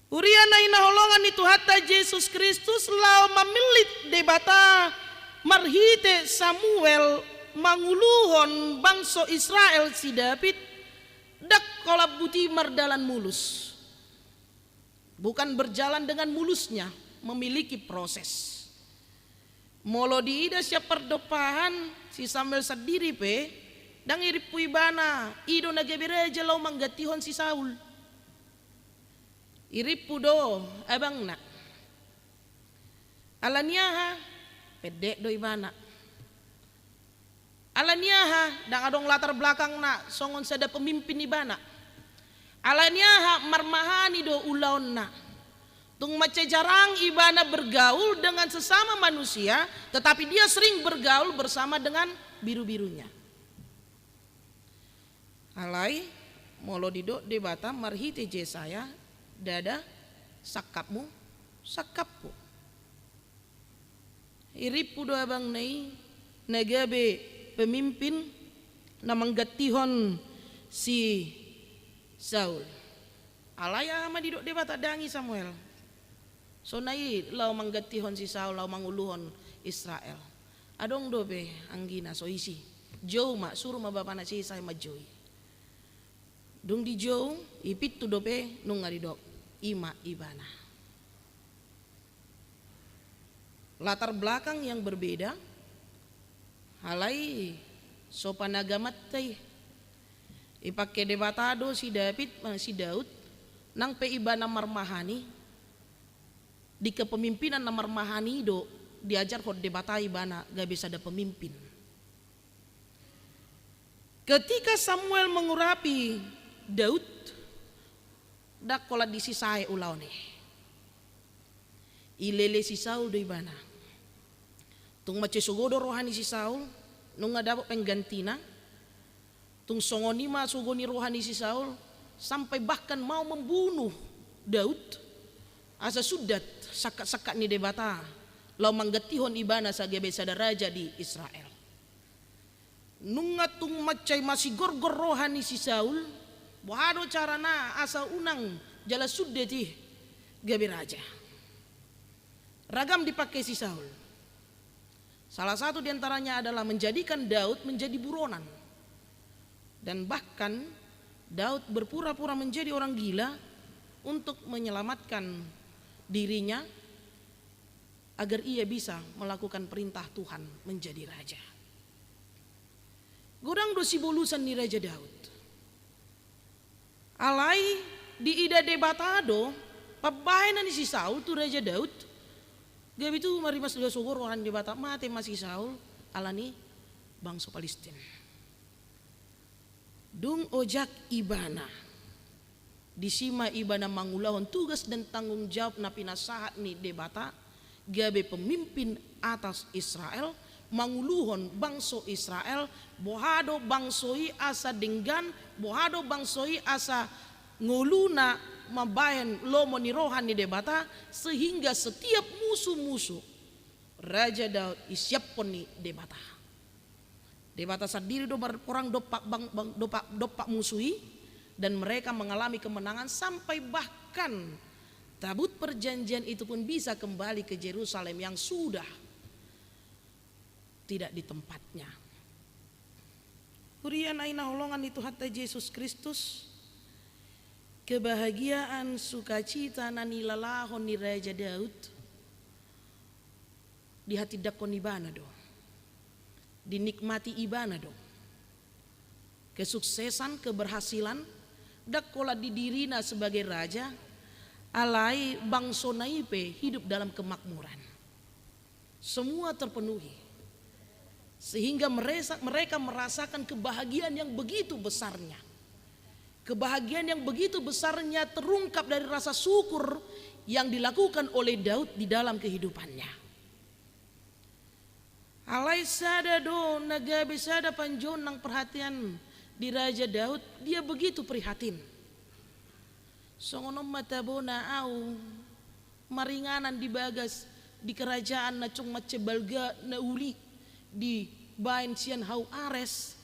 Huria na hinaholongan ni Tuhanta Jesus Kristus, laho mamillit Debata marhite Samuel manguluhon bangso Israel si Daud, ndang holan buti mardalan mulus. Bukan berjalan dengan mulusnya, memiliki proses. Molo diida sian pardompahan, si Samuel sandiri pe, ndang irimpu ibana, i do na gabe raja laho manggantihon si Saul. Irimpu do abangna. Ala ni aha? Pendek do ibana. Ala ni aha? Ndang adong latar belakangna songon sada pemimpin ibana. Ala ni aha? Marmahani do ulaonna. Tung mansai jarang ibana bergaul dengan sesama manusia, tetapi dia sering bergaul bersama dengan biru-birunya. Alai, molo didok Debata marhite Jesaya, ndada sangkapmu sangkapku. Irimpu do abangna i na gabe pemimpin na manggantihon si Saul. Alai aha ma didok Debata, dang i Samuel. Songon i laho manggantihon si Saul, laho manguluhon Israel. Adong dope anggina so isi. Jou ma, suru ma bapana si Isai manjou i. Dung dijou, i pintu dope nunga didok, i ma ibana. Latar belakang yang berbeda, alai sopan agamanta i. Ipangke Debata do si David, eh, si Daud, nang pe ibana marmahani, di kepemimpinan na marmahani do diajarhon Debata ibana gabe sada pemimpin. Ketika Samuel mengurapi Daud, ndang holan disi sae ulaon i. Ilele si Saul do ibana. Tung mansai sogo do roha ni si Saul, nunga dapot penggantina. Tung songon i ma sogo ni roha ni si Saul, sampai bahkan mau membunuh Daud, asa sundat sangkap-sangkap ni Debata, laho manggantihon ibana sa gabe sada raja di Israel. Nunga tung mansai masigorgor roha ni si Saul, Boha do carana asa unang jala sundat i gabe raja? Ragam dipake si Saul. Salah satu di antaranya adalah menjadikan Daud menjadi buronan. Dan bahkan Daud berpura-pura menjadi orang gila untuk menyelamatkan dirinya agar ia bisa melakukan perintah Tuhan menjadi raja. Godang do sibolusan ni Raja Daud. Alai diida Debata do pambahenan ni si Saul tu Raja Daud. Gabe tu marimas do sogor roha ni Debata, mate ma si Saul ala ni bangso Palistin. Dung ojak ibana, disi ma ibana mangulahon tugas dan tanggung jawab na pinasahat ni Debata, gabe pemimpin atas Israel, manguluhon bangso Israel. Boha do bangso i asa denggan, boha do bangso i asa ngoluna mambahen lomo ni roha ni Debata, sehingga setiap musu-musu Raja Daud isiaphon ni Debata. Debata sandiri do berperang dompak bang-, bang-, dompak, dompak musu i, dan mereka mengalami kemenangan sampai bahkan tabut perjanjian itu pun bisa kembali ke Jerusalem yang sudah tidak di tempatnya. Huria na hinaholongan ni Tuhanta Jesus Kristus, kebahagiaan sukacita na nilalahon ni Raja Daud dihatindangkon ibana do, dinikmati ibana do. Kesuksesan, keberhasilan, ndang holan di dirina sebagai raja, alai bangsona i pe hidup dalam kemakmuran. Semua terpenuhi. Sehingga meresa-, mereka merasakan kebahagiaan yang begitu besarnya. Kebahagiaan yang begitu besarnya terungkap dari rasa syukur yang dilakukan oleh Daud di dalam kehidupannya. Alai sada do na gabe sada panjou nang perhatian di Raja Daud, dia begitu prihatin. Songon on ma tabona au maringanan di bagas di kerajaan na tung mansai balga na uli dibaen sian hau Ares.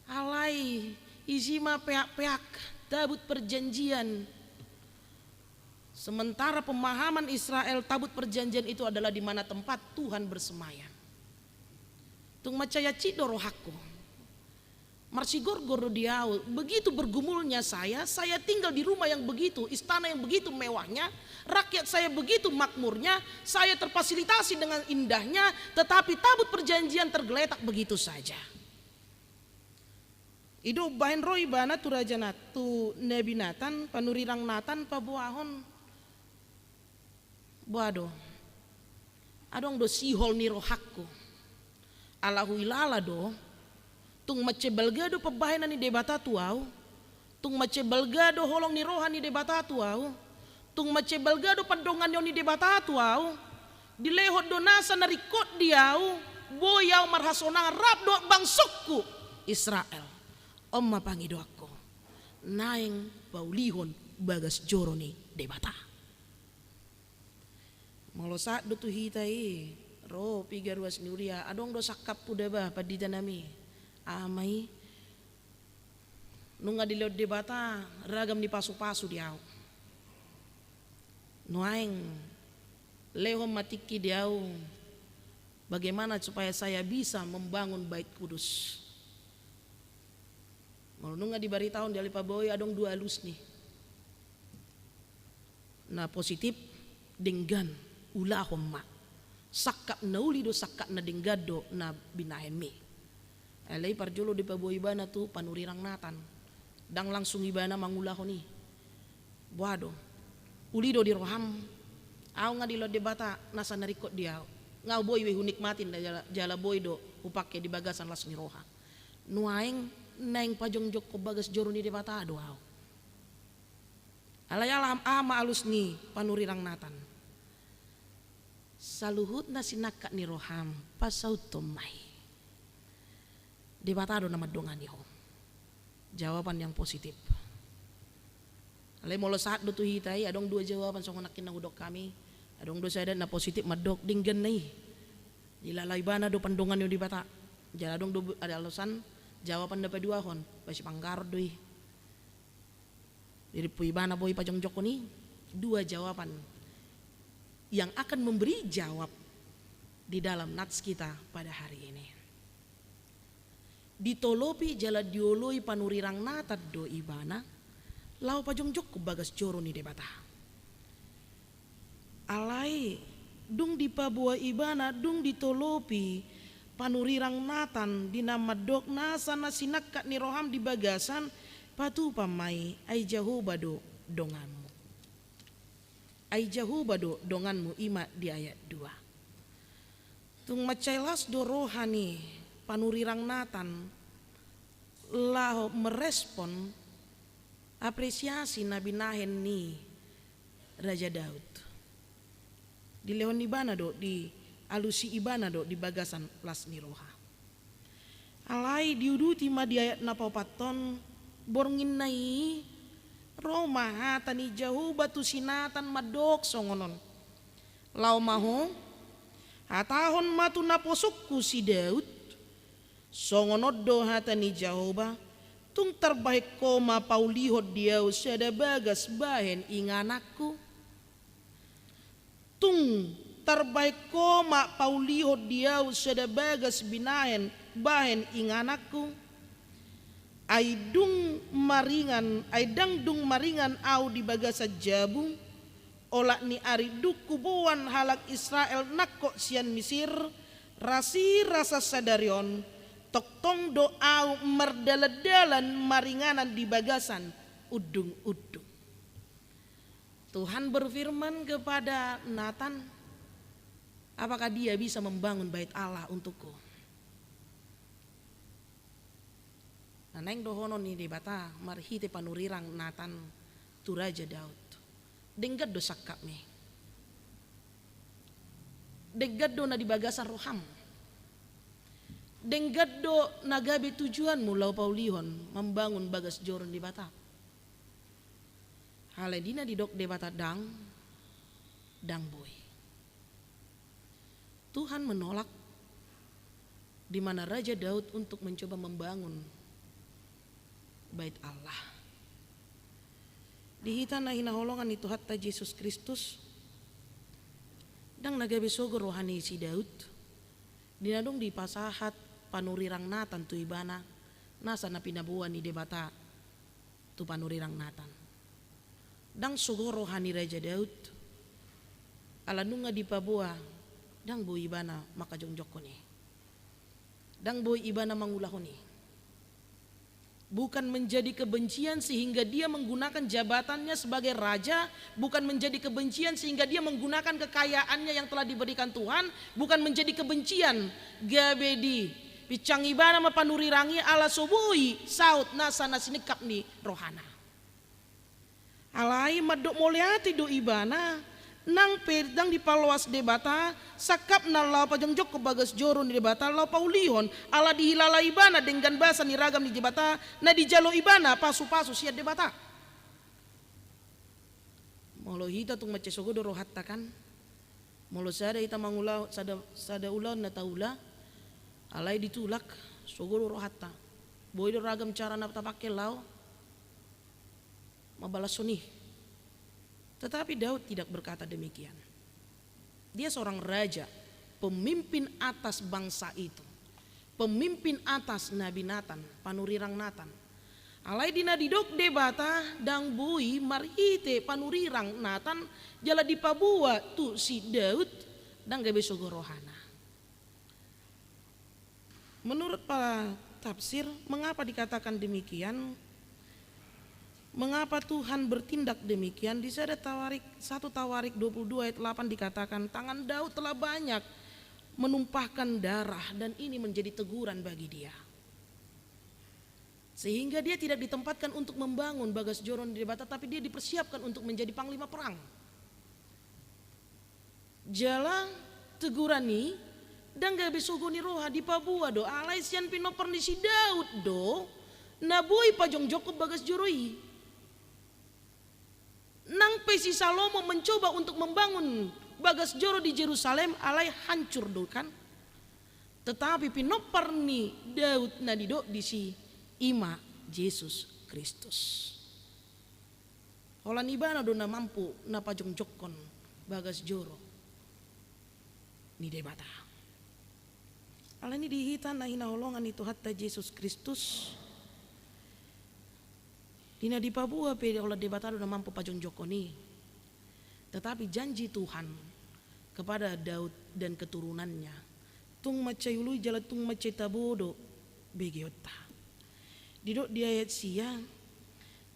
Alai isi ma peak-peak tabut perjanjian. Sementara pemahaman Israel, tabut perjanjian itu adalah di mana tempat Tuhan bersemayam. Tung mansai hansit do rohangku. Marsigorgor do di au, begitu bergumulnya saya, saya tinggal di rumah yang begitu, istana yang begitu mewahnya, rakyat saya begitu makmurnya, saya terfasilitasi dengan indahnya, tetapi tabut perjanjian tergeletak begitu saja. I do umbahen ro ibana tu Raja Nat-, tu Nabi Natan, panurirang Natan, paboahon. Boha do? Adong do sihol ni rohangku. Ala huilala do, tung mansai balga do pambahenan ni Debata tu au, tung mansai balga do holong ni roha ni Debata tu au, tung mansai balga do pandonganion ni Debata tu au, dilehon do nasa na ringkot di au, boi au marhasonangan rap dohot bangsongku Israel. On ma pangidoanku, naeng paulihon bagas joro ni Debata. Molo sahat do tu hita i, ro piga ruas ni huria, adong do sangkap hu daba pandita nami. Aha ma i? Nunga dilehon Debata ragam ni pasupasu di au. Nuaeng lehon ma tingki di au, bagaimana supaya saya bisa membangun Bait Kudus. Molo nunga dibaritahon di Alipabao i, adong dua alusni. Na positif, denggan, ulahon ma. Sangkap na uli do, sangkap na denggan do na binahenmi. Alai parjolo dipaboi ibana tu panurirang Natan. Ndang langsung ibana mangulahon i. Boha do? Uli do di roham. Au nga dilehon Debata nasa na ringkot di au. Nga boi be hunikmati na jala, jala boi do hupangke di bagasan las ni roha. Nuaeng naeng pajongjongkon bagas joro ni Debata do au. Alai aha ma alus ni panurirang Natan? Saluhutna sinangkap ni roham, pasauthon ma i. Debata do na mandongani ho. Jawaban yang positif. Alai molo sahat do tu hita i, adong dua jawaban songon nangkin na hudok hami. Adong do sada na positif mandok denggan na i. Dilala ibana do pandonganion ni Debata. Jala adong do ada alasan jawaban na paduahon, pasipanggaron do i. Dirimpu ibana boi pajongjongkon i, dua jawaban yang akan memberi jawab di dalam nats kita pada hari ini. Ditolopi jala dioloi panurirang Natan do ibana laho pajongjongkon bagas joro ni Debata. Alai dung dipaboa ibana, dung ditolopi panurirang Natan di na mandok nasa na sinangkap ni roham di bagasan, patupa ma i, ai Jahowa do donganmu. Ai Jahowa do donganmu, i ma di ayat dua. Tung mansai las do roha ni panurirang Natan laho merespon apresiasi na binahen ni Raja Daud. Dilehon ibana do, dialusi ibana do di bagasan las ni roha. Alai diuduti ma di ayat na paopat on, borngin na i ro ma hata ni Jahowa tu si Natan mandok songon on: Laho ma ho, hatahon ma tu naposongku si Daud, songon on do hata ni Jahowa: Tung tarbahen ho ma paulihon di ahu sada bagas bahen ingananku? Tung tarbahen ho ma paulihon di ahu sada bagas binahen bahen ingananku? Ai dung maringan, ai ndang dung maringan ahu di bagasan jabu, olat ni ari dung huboan halak Israel nangkok sian Misir, rasirasa sadari on, tongtong do ahu mardalandalan maringanan di bagasan undungundung. Tuhan berfirman kepada Natan, apakah dia bisa membangun bait Allah untukku? Nah, naeng dohonon ni Debata marhite panurirang Natan tu Raja Daud: Denggan do sangkapmi? Denggan do na di bagasan roham? Denggan do na gabe tujuanmu laho paulihon, mambangun bagas joro ni Debata? Alai di na didok Debata ndang, ndang boi. Tuhan menolak di mana Raja Daud untuk mencoba membangun bait Allah. Di hita na hinaholongan ni Tuhanta Jesus Kristus, ndang na gabe sogo roha ni si Daud di na dung dipasahat panurirang Natan tu ibana nasa na pinaboa ni Debata tu panurirang Natan. Ndang sogo roha ni Raja Daud ala nunga dipaboa, ndang boi ibana mangkajongjongkon i. Ndang boi ibana mangulahon i. Bukan menjadi kebencian sehingga dia menggunakan jabatannya sebagai raja, bukan menjadi kebencian sehingga dia menggunakan kekayaannya yang telah diberikan Tuhan, bukan menjadi kebencian gabe dipinsang ibana ma panurirang i ala so boi saut nasa na sinangkap ni rohana. Alai mandok mauliate do ibana, nang pe ndang dipaloas Debata sangkapna laho pajongjongkon bagas joro ni Debata laho paulihon, ala dihilala ibana denggan basa ni ragam ni Debata na dijalo ibana pasupasu sian Debata. Molo hita tung mansai sogo do rohanta kan, molo sada hita mangula, sada, sada ulaon na taula, alai ditulak, sogo do rohanta. Boi do ragam cara na tapangke laho mambalashon i. Tetapi Daud tidak berkata demikian. Dia seorang raja, pemimpin atas bangsa itu, pemimpin atas Nabi Natan, panurirang Natan. Alai di na didok Debata, ndang boi marhite panurirang Natan jala dipaboa tu si Daud, ndang gabe sogo rohana. Menurut para tafsir, mengapa dikatakan demikian? Mengapa Tuhan bertindak demikian? Di sada Tawarik, satu Tawarik dua puluh dua ayat delapan dikatakan, tangan Daud telah banyak menumpahkan darah, dan ini menjadi teguran bagi dia. Sehingga dia tidak ditempatkan untuk membangun bagas joro ni Debata, tapi dia dipersiapkan untuk menjadi panglima perang. Jala teguran i ndang gabe sogo ni roha, dipaboa do, alai sian pinompar ni si Daud do na boi pajongjongkon bagas joro i. Nang pe si Salomo mencoba untuk membangun bagas joro di Jerusalem, alai hancur do kan. Tetapi pinompar ni Daud na didok disi, i ma Jesus Kristus. Holan ibana do na mampu na pajongjongkon bagas joro ni Debata. Alani di hita na hinaholongan ni Tuhanta Jesus Kristus, di na dipaboa pe holan Debata do na mampu pajongjongkon i. Tetapi janji Tuhan kepada Daud dan keturunannya tung mansai ului jala tung mansai tabo do begeonta. Didok di ayat sia,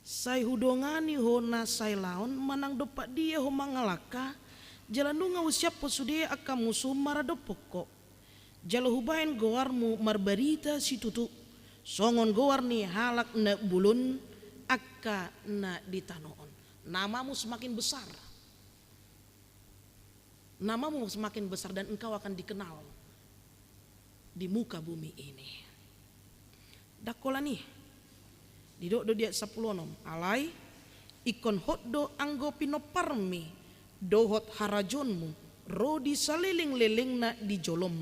sai hudongani ho na sailaon manang dompak dia ho mangalangka, jala nunga husiaphon sude angka musum maradophon ho. Jala hubahen goarmu marbarita situtu, songon goar ni halak na bolon angka na di tano on. Namamu semakin besar. Namamu semakin besar dan engkau akan dikenal di muka bumi ini. Dang holan i, didok do di ayat sampulu onom, alai ingkon hot do anggo pinomparmi dohot harajaonmu ro di salelenglelengna di jolom.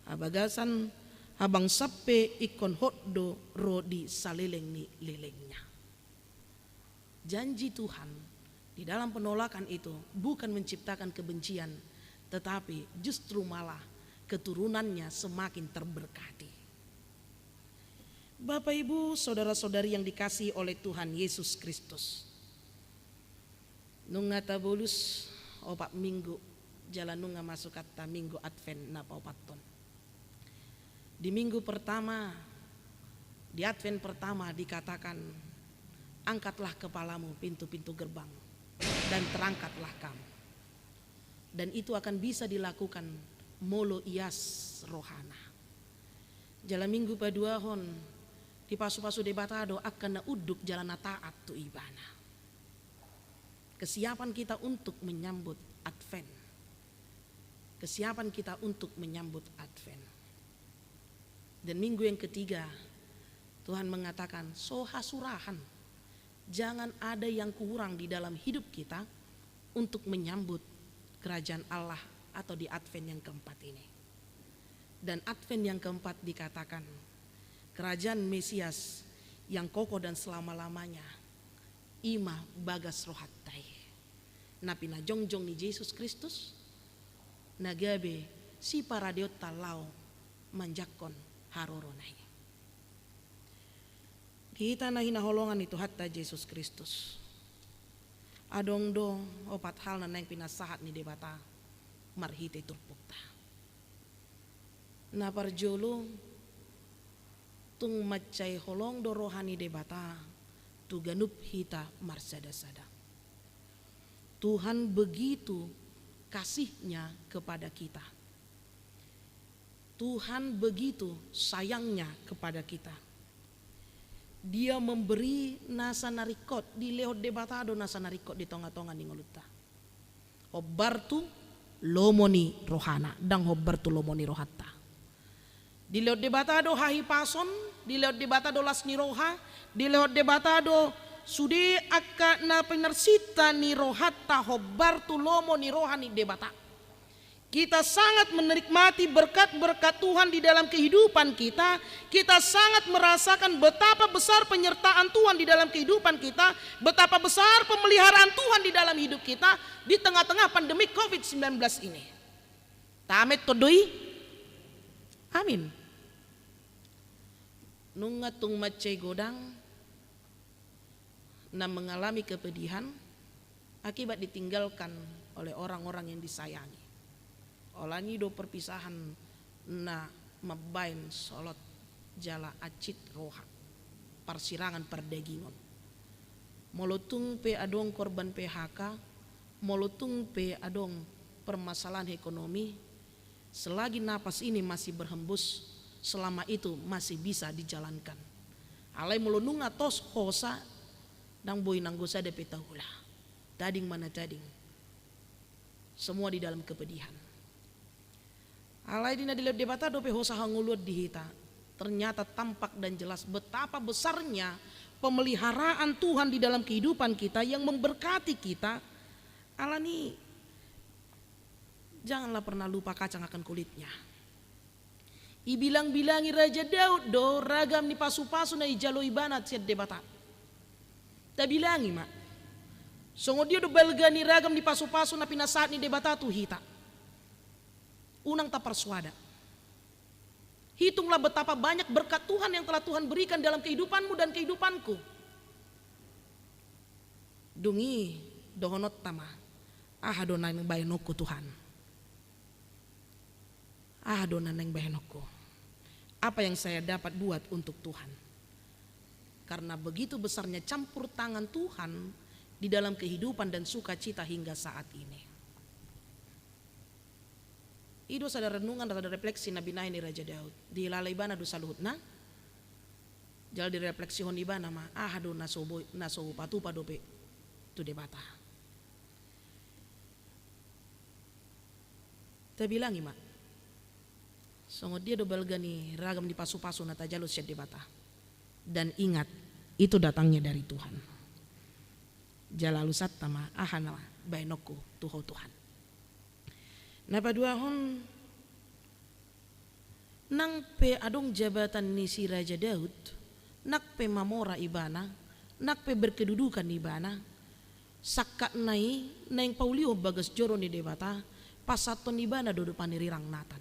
Habagasan habangsan pe ingkon hot do ro di saleleng ni lelengna. Janji Tuhan di dalam penolakan itu bukan menciptakan kebencian, tetapi justru malah keturunannya semakin terberkati. Bapak, Ibu, saudara-saudari yang dikasihi oleh Tuhan Yesus Kristus, nunga tabolus opat minggu jala nunga masuk hata minggu Advent na paopathon. Di minggu pertama, di Advent pertama dikatakan, "Angkatlah kepalamu pintu-pintu gerbang, dan terangkatlah kamu." Dan itu akan bisa dilakukan molo ias rohana. Jala minggu paduahon, dipasupasu Debata do angka na unduk jala na taat tu Ibana. Kesiapan kita untuk menyambut Advent. Kesiapan kita untuk menyambut Advent. Dan minggu yang ketiga, Tuhan mengatakan, "So hasurahan, jangan ada yang kurang di dalam hidup kita untuk menyambut kerajaan Allah atau di Advent yang keempat ini." Dan Advent yang keempat dikatakan, kerajaan Mesias yang kokoh dan selama-lamanya, i ma bagas rohanta i, na pinajongjong ni Jesus Kristus, na gabe siparadeonta laho manjangkon harorona i. Di hita na hinaholongan ni Tuhanta Jesus Kristus, adong do opat hal na naeng pinasahat ni Debata marhite turpukta. Na parjolo, tung mansai holong do roha ni Debata tu ganup hita marsada-sada. Tuhan begitu kasihnya kepada kita. Tuhan begitu sayangnya kepada kita. Dia memberi nasa na ringkot, dilehon Debata do nasa na ringkot di tonga-tonga ni ngolunta. Hombar tu lomo ni rohana, ndang hombar tu lomo ni rohanta. Dilehon Debata do hahipason, dilehon Debata do las ni roha, dilehon Debata do sude angka na pinarsinta ni rohanta hombar tu lomo ni roha ni Debata. Kita sangat menikmati berkat-berkat Tuhan di dalam kehidupan kita. Kita sangat merasakan betapa besar penyertaan Tuhan di dalam kehidupan kita, betapa besar pemeliharaan Tuhan di dalam hidup kita di tengah-tengah pandemi covid sembilan belas ini. Tamet tondoi? Amin. Nunga tung mansai godang na mengalami kepedihan akibat ditinggalkan oleh orang-orang yang disayangi. Alani do perpisahan na mambaen solot jala hansit roha, parsirangan pardagingon. Molo tung pe adong korban P H K, molo tung pe adong permasalahan ekonomi, selagi napas ini masih berhembus, selama itu masih bisa dijalankan. Alai molo nunga tos hosa, ndang boi nanggo sada pe taula. Tading ma na tading. Semua di dalam kepedihan. Alai di na dilehon Debata dope hosa hangoluan di hita, ternyata tampak dan jelas betapa besarnya pemeliharaan Tuhan di dalam kehidupan kita yang memberkati kita. Alani, janganlah pernah lupa kacang akan kulitnya. Ibilang-bilangi Raja Daud do ragam ni pasu-pasu na ijalo ibana sian Debata. Tabilangi ma. Songon dia do balga ni ragam ni pasupasu na pinasahat ni Debata tu hita. Unang taparsoada. Hitunglah betapa banyak berkat Tuhan yang telah Tuhan berikan dalam kehidupanmu dan kehidupanku. Dung i dohononta ma, aha do na naeng baenonku Tuhan? Aha do na naeng baenonku? Apa yang saya dapat buat untuk Tuhan? Karena begitu besarnya campur tangan Tuhan di dalam kehidupan dan sukacita hingga saat ini. I do sada renungan, sada refleksi na binahen ni Raja Daud. Dihilala ibana do saluhutna. Jala direfleksihon ibana ma, aha do na so boi, na so hupatupa dope tu Debata. Tabilangi ma, songon dia do balga ni ragam ni pasupasu na tajalo sian Debata. Dan ingat, itu datangnya dari Tuhan. Jala alusanta ma, aha na baenonku tu Ho Tuhan? Na paduahon, nang pe adong jabatan ni si Raja Daud, nang pe mamora ibana, nang pe berkedudukan ibana, sangkapna i naeng paulihon bagas joro ni Debata, pasahathon ibana do, do panurirang Natan.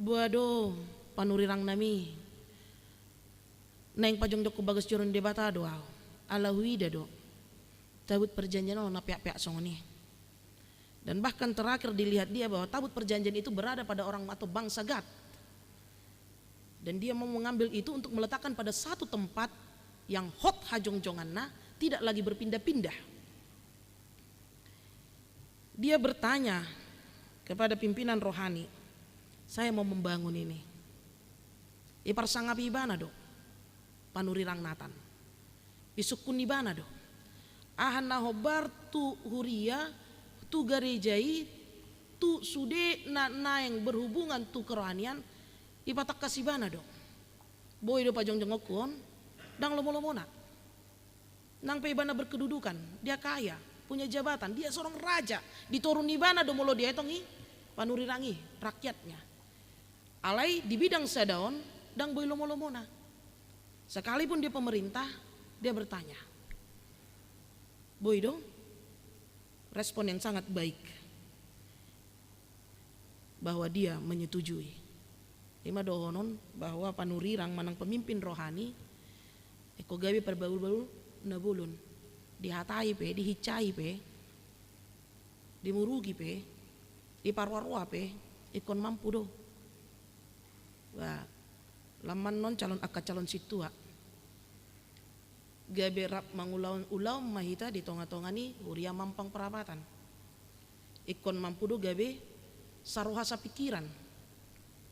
Boha do panurirang nami, naeng pajongjongku bagas joro ni Debata do ahu, ala huida do tabut perjanjian on na peak-peak songon i. Dan bahkan terakhir dilihat dia bahwa tabut perjanjian itu berada pada orang atau bangsa Gad. Dan dia mau mengambil itu untuk meletakkan pada satu tempat yang hot hajongjonganna, tidak lagi berpindah-pindah. Dia bertanya kepada pimpinan rohani, "Saya mau membangun ini." Iparsangapi ibana do panurirang Natan. Isungkun ibana do, aha na hombar tu huria, tu gareja i, tu sude na naeng berhubungan tu kerohanian, ipatangkas ibana do. Boi do pajongjongku on, ndang lomo-lomona. Nang pe ibana berkedudukan, dia kaya, punya jabatan, dia seorang raja, di toru ni ibana do molo dietong i panurirang i, rakyatnya. Alai di bidang sada on, ndang boi lomo-lomona. Sekalipun dia pemerintah, dia bertanya. Boi do respon yang sangat baik, bahwa dia menyetujui. I ma dohonon bahwa panurirang manang pemimpin rohani, ingkon gabe parbaul-baul na bolon. Dihatai pe, dihinsai pe, dimurugi pe, diparoa-roa pe, ingkon mampu do. Ba, lam annon calon, angka calon sintua, gabe rap mangulahon ulaon ma hita di tonga-tonga ni huria Mampang Prapatan. Ingkon mampu do gabe saroha sapikiran.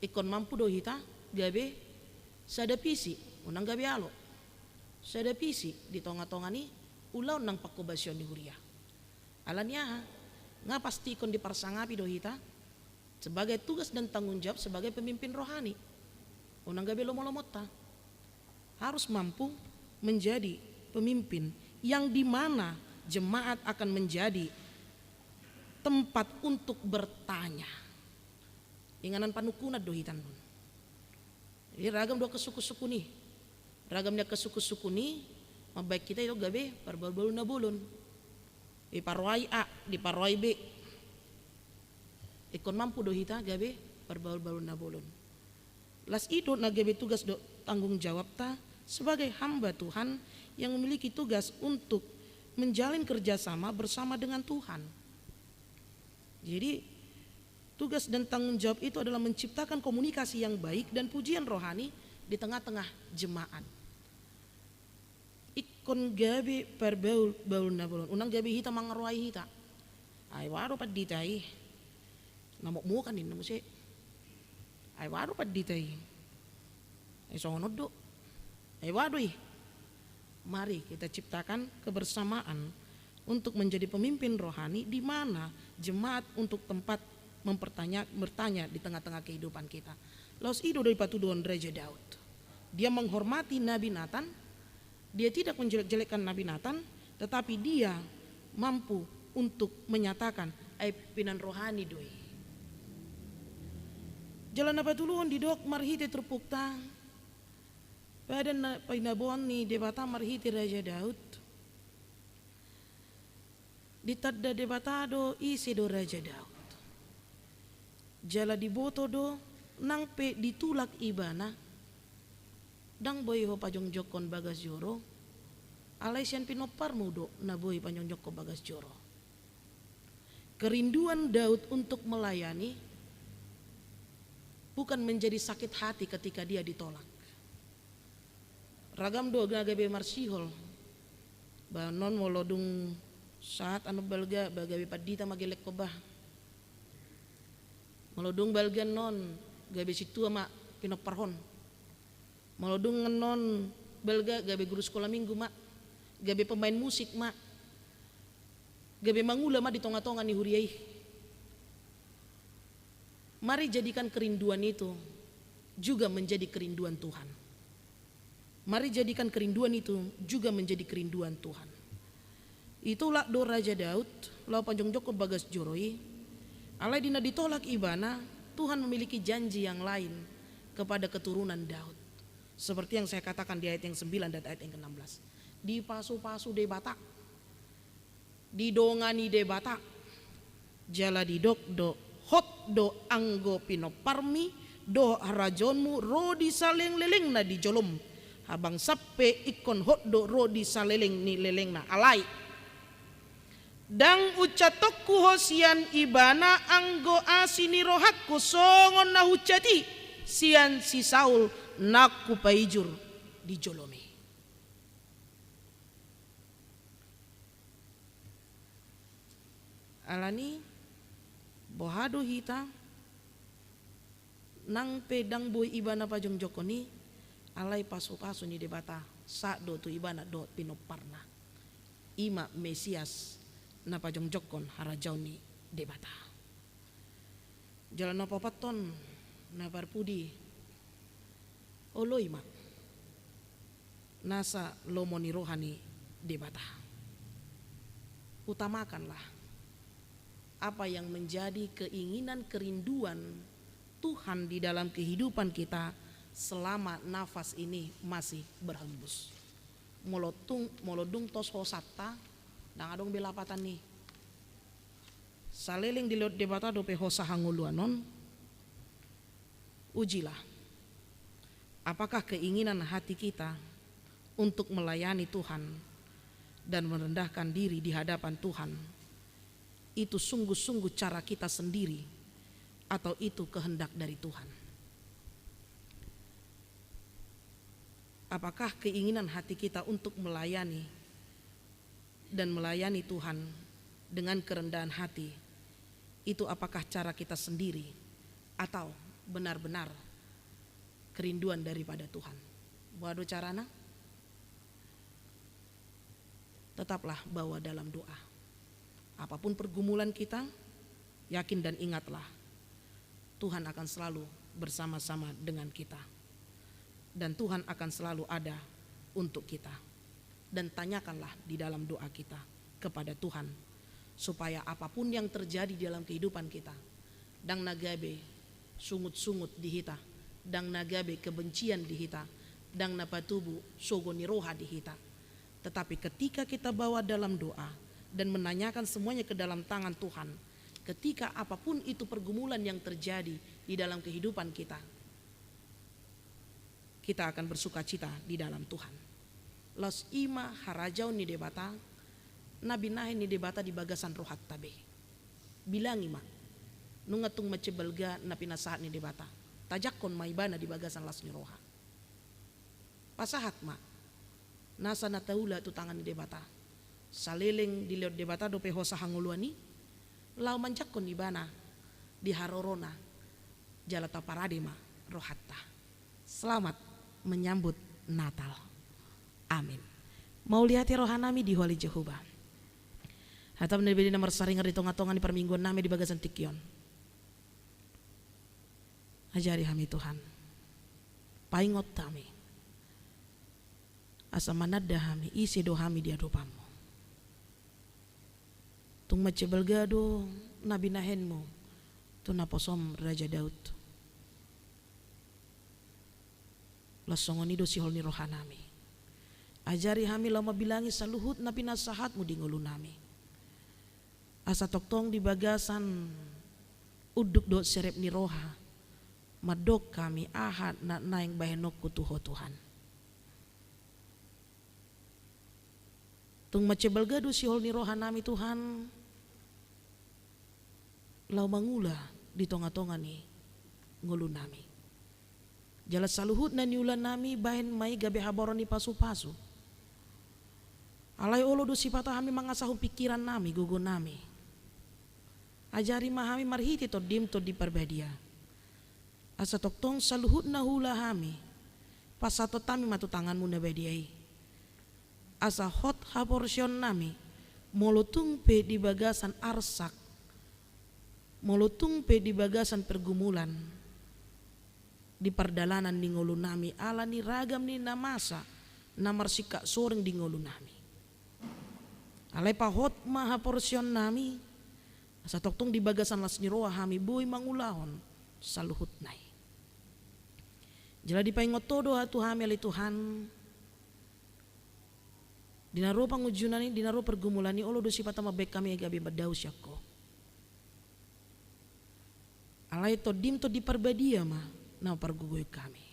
Ingkon mampu do hita gabe sada visi, unang gabe alo. Sada visi di tonga-tonga ni ulaon nang panghobasion ni huria. Alani aha? Nga pasti ingkon diparsangapi do hita sebagai tugas dan tanggung jawab sebagai pemimpin rohani. Unang gabe lomo-lomonta. Harus mampu menjadi pemimpin yang di mana jemaat akan menjadi tempat untuk bertanya. Inganan panungkunan do hita annon. Jadi ragam do angka sungkun-sungkun i. Ragam ni angka sungkun-sungkun i, mambahen hita i do gabe parbaul-baul na bolon. Diparoai A, diparoai B. Ingkon mampu do hita gabe parbaul-baul na bolon. Las i do na gabe tugas dohot tanggung jawabta sebagai hamba Tuhan yang memiliki tugas untuk menjalin kerjasama bersama dengan Tuhan. Jadi, tugas dan tanggung jawab itu adalah menciptakan komunikasi yang baik dan pujian rohani di tengah-tengah jemaat. Ingkon gabe parbaul-baul na bolon. Unang gabe hita mangaroai hita. Ai boha do pandita i. Na mokmokan ninna muse. Ai boha do pandita i. Ai songon on do. Ai boha do i. Mari kita ciptakan kebersamaan untuk menjadi pemimpin rohani di mana jemaat untuk tempat mempertanya-, bertanya di tengah-tengah kehidupan kita. Laos i do dipatuduhon Raja Daud. Dia menghormati Nabi Natan, dia tidak menjelek-jelekkan Nabi Natan, tetapi dia mampu untuk menyatakan, ai pimpinan rohani do i. Jala na patoluhon didok marhite turpukta, padan na pinaboan ni Debata marhite Raja Daud. Ditanda Debata do ise do Raja Daud. Jala diboto do nang pe ditulak ibana, ndang boi ho pajongjongkon bagas joro, alai sian pinomparmu do na boi pajongjongkon bagas joro. Kerinduan Daud untuk melayani bukan menjadi sakit hati ketika dia ditolak. Ragam do na gabe marsihol. Ba annon molo dung sahat annon balga, ba gabe pandita ma gelek ho ba. Molo dung balga annon, gabe sintua ma pinomparhon. Molo dung annon balga, gabe guru sekolah minggu ma, gabe pemain musik ma, gabe mangula ma di tonga-tonga ni huria i. Mari jadikan kerinduan itu juga menjadi kerinduan Tuhan. Mari jadikan kerinduan itu juga menjadi kerinduan Tuhan. Ditolak do Raja Daud laho pajongjongkon bagas joro i, alai di na ditolak ibana, Tuhan memiliki janji yang lain kepada keturunan Daud. Seperti yang saya katakan di ayat yang sembilan dan ayat yang keenam belas. Dipasu-pasu Debata. Didongani Debata. Jala didok do, hot do anggo pinomparmi dohot harajaonmu ro di saleleng-lelengna di jolom. Habang sampe ingkon hot do ro di saleleng ni lelengna. Alai ndang uncatkonku ho sian ibana anggo asi ni rohangku songon na huuncat i sian si Saul na hupaijur di jolom i. Alani, boha do hita, nang pe ndang boi ibana pajongjongkon i, alai pasu-pasu ni Debata sahat do tu ibana dohot pinomparna. I ma Mesias na pajongjongkon harajaon ni Debata. Jala na paopathon, na parpudi, oloi ma nasa lomo ni roha ni Debata. Utamakanlah apa yang menjadi keinginan, kerinduan Tuhan di dalam kehidupan kita selama nafas ini masih berhembus. Molo tung, molo dung tos hosanta, ndang adong be lapatan i. Saleleng dilehon Debata dope hosa hangoluan on. Ujilah, apakah keinginan hati kita untuk melayani Tuhan dan merendahkan diri di hadapan Tuhan itu sungguh-sungguh cara kita sendiri, atau itu kehendak dari Tuhan? Apakah keinginan hati kita untuk melayani dan melayani Tuhan dengan kerendahan hati, itu apakah cara kita sendiri atau benar-benar kerinduan daripada Tuhan? Boha do carana? Tetaplah bawa dalam doa. Apapun pergumulan kita, yakin dan ingatlah, Tuhan akan selalu bersama-sama dengan kita. Dan Tuhan akan selalu ada untuk kita. Dan tanyakanlah di dalam doa kita kepada Tuhan, supaya apapun yang terjadi di dalam kehidupan kita, ndang na gabe sungut-sungut di hita, ndang na gabe kebencian di hita, ndang na patubu sogo ni roha di hita. Tetapi ketika kita bawa dalam doa dan menanyakan semuanya ke dalam tangan Tuhan, ketika apapun itu pergumulan yang terjadi di dalam kehidupan kita, kita akan bersukacita di dalam Tuhan. Laos i ma harajaon ni Debata, na binahen ni Debata di bagasan rohanta be. Bilangi ma, nunga tung mansai balga na pinasahat ni Debata, tajangkon ma ibana di bagasan las ni roha. Pasahat ma nasa na taula tu tangan ni Debata. Saleleng dilehon Debata dope hosa hangoluan i, laho manjangkon ibana di harorona, jala taparade ma rohanta. Selamat menyambut Natal. Amin. Mauliate rohanami di huali Jahowa. Hata ni Debata na marsaringar di tonga-tonga ni parmingguannami di bagasan tingki on. Ajari hami Tuhan. Paingot hami. Asa mananda hami, ise do hami di adopanmu. Tung mansai balga do na binahenmu tu naposom Raja Daud. Laos songon i do sihol ni rohanami. Ajari hami laho mambilangi saluhut na pinasahatmu di ngolunami. Asa tongtong di bagasan unduk dohot serep ni roha, mandok hami aha na naeng bahenonku tu Ho Tuhan. Tung mansai balga do sihol ni rohanami Tuhan, laho mangula di tongatonga ni ngolunami. Jala saluhut na niulanami bahen ma i gabe habaoran ni pasupasu. Alai olo do sipata hami mangasahon pingkirannami, gogonami. Ajari ma hami marhite Tondim Tondi Parbadia. Asa tongtong saluhut na huula hami, pasahathon hami ma tu tanganmu na badia i. Asa hot haporseaonnami, molo tung pe di bagasan arsak, molo tung pe di bagasan pergumulan, di pardalanan ni ngolunami, ala ni ragam ni na masa, na marsingkat soring di ngolunami. Alai pahot ma haporseaonnami, asa tongtong di bagasan las ni roha hami boi mangulahon saluhutna i. Jala dipaingot Ho do tu hami ale Tuhan, di na ro pangunjunan i, di na ro pergumulan i, olo do sipata mambahen hami gabe mandao sian Ho. Alai Tondim Tondi Parbadia ma na pargogoi hami.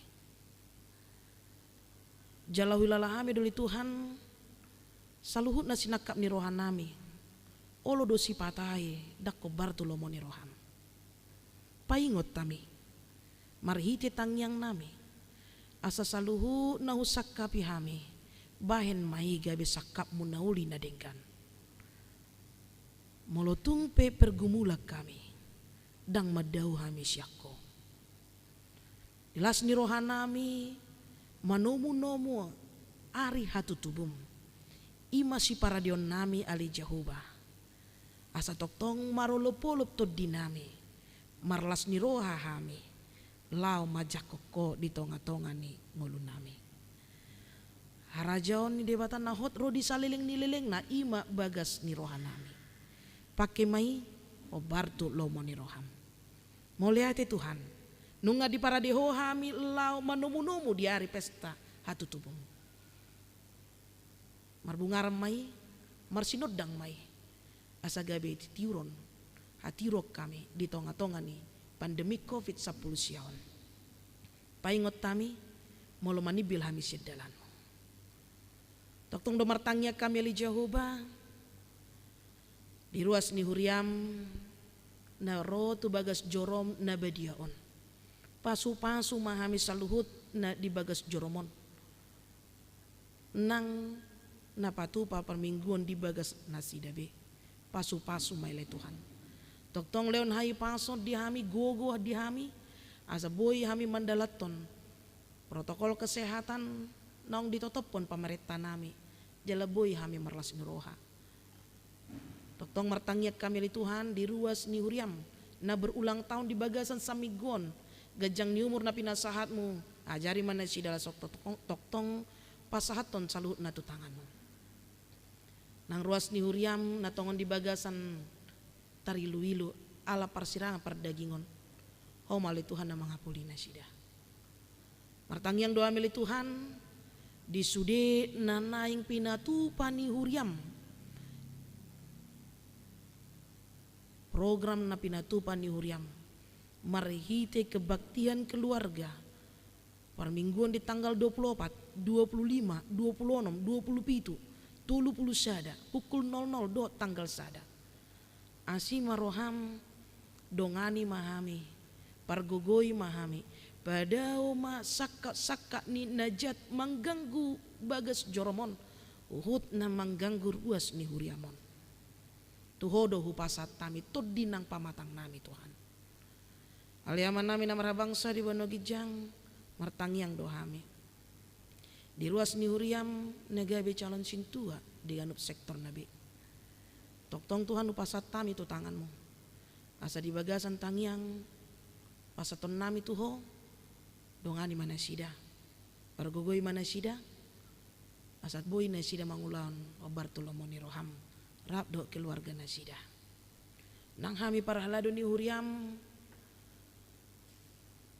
Jala huhilala hami do ale Tuhan, saluhut na sinangkap ni rohanami, olo do sipata i ndang hombar tu lomo ni roham. Paingot hami, marhite tangiangnami, asa saluhut na husangkapi hami, bahen ma i gabe sangkapmu na uli na denggan. Molo tung pe pergumulan hami, ndang mandao hami sian Ho. Di las ni rohanami, manomunomu ari hatutubum. I ma siparadeonnami ale Jahowa. Asa tongtong marolopolop tondinami, marlas ni roha hami, laho manjangkon Ho di tongatonga ni ngolunami. Harajaon ni Debata na hot ro di saleleng ni lelengna, i ma bagas ni rohanami. Pangke ma i hombar tu lomo ni roham. Mauliate Tuhan, nunga diparade Ho hami laho manomunomu di ari pesta hatutubum. Marbungaran ma i, marsinondang ma i, asa gabe titiuron hatiuron hami di tongatonga ni pandemi covid sampulu sia on. Paingot hami, molo manimbil hami sian dalanmu. Tongtong do martangiang hami ale Jahowa, di ruas ni huriam na ro tu bagas jorom na badia on. Pasupasu ma hami saluhut na di bagas jorom on. Nang na patupa parmingguon di bagas nasida be, pasupasu ma i ale Tuhan. Tongtong lehon hahipason di hami, gogo di hami, asa boi hami mandalanhon protokol kesehatan naung ditotophon pamarentanami, jala boi hami marlas ni roha. Tongtong martangiang hami ale Tuhan di ruas ni huriam na berulang tahun di bagasan saminggu on, ganjang ni umur na pinasahatmu, ajari ma nasida laos tongtong, tongtong pasahathon saluhutna tu tanganmu. Nang ruas ni huriam na tongon di bagasan tariluilu ala parsirangan pardagingon, Ho ma ale Tuhan na mangapuli nasida. Martangiang do hami ale Tuhan, di sude na naeng pinatupa ni huriam, program na pinatupa ni huriam marhite kebaktian keluarga, parmingguon di tanggal dua pulu opat, dua pulu lima, dua pulu onom, dua pulu pitu, tolu pulu sada, pukul nol nol dohot tanggal sada. Asi ma roham, dongani ma hami, pargogoi ma hami, padao ma sangkap-sangkap ni na jat mangganggu bagas jorom on, huhut na mangganggu ruas ni huriam on. Tu Ho do hupasahat hami tondi nang pamatangnami Tuhan. Ale Amanami na marhabangsa di banua ginjang, martangiang do hami di ruas ni huriam na gabe calon sintua di ganup sektor na be. Tongtong Tuhan hupasahat hami tu tanganmu. Asa di bagasan tangiang pasahatonnami tu Ho, dongani ma nasida, pargogoi ma nasida, asa boi nasida mangulahon hombar tu lomo ni roham rap dohot keluarga nasida. Nang hami parhalado ni huriam,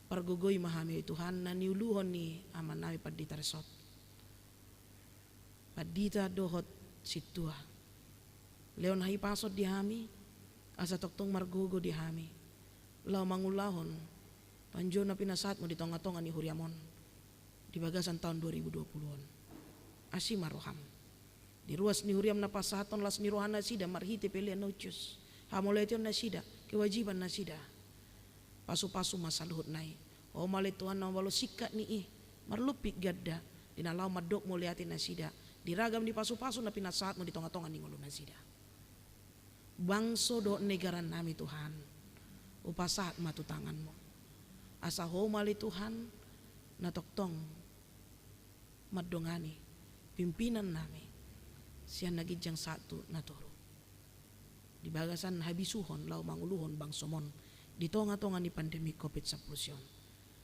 pargogoi ma hami Tuhan na niuluhon ni amanami Pandita Resort, pandita dohot sintua. Lehon hahipason di hami, Asa tongtong margogo di hami laho mangulahon panjou na pinasahatmu di tongatonga ni huriam on di bagasan taon dua ribu dua puluh on. Asi ma roham. Di ruas ni huriam na pasahathon las ni roha nasida marhite pelean na uncus, hamauliateon nasida, kewajiban nasida. Pasupasu ma saluhutna i. Ho ma ale Tuhan na mambalo singkat ni i, marlumpik ganda, di na laho mandok mauliate nasida di ragam ni pasupasu na pinasahatmu di tongatonga ni ngolu nasida. Bangso dohot negara nami Tuhan, hupasahat ma tu tanganmu. Asa ho ma ale Tuhan na tongtong mandongani pimpinan nami sian na ginjang sahat tu na toru di bagasan habisuhon laho manguluhon bangsom on di tongatonga ni pandemi covid sampulu sia on.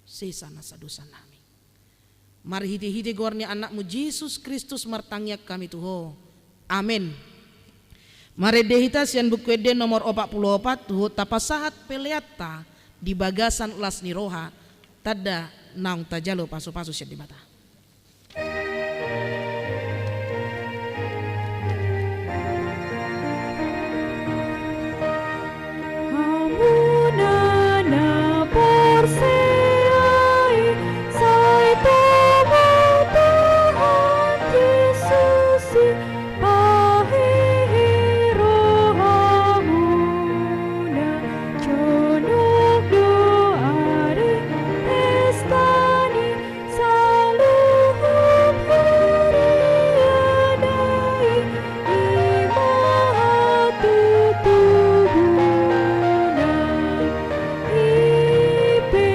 Sesa nasa dosa nami. Marhitehite goar ni Anakmu Jesus Kristus martangiang hami tu Ho. Amen. Marende hita sian Buku Ende nomor opat pulu opat, huhut tapasahat peleanta di bagasan las ni roha, tanda naung tajalo pasupasu sian Debata. Hamu na porsea i, sai tama Tuhan Jesus i, pahehe rohamuna, jonok do ari pesta ni saluhut huriana i, i ma hatutubuna. I pe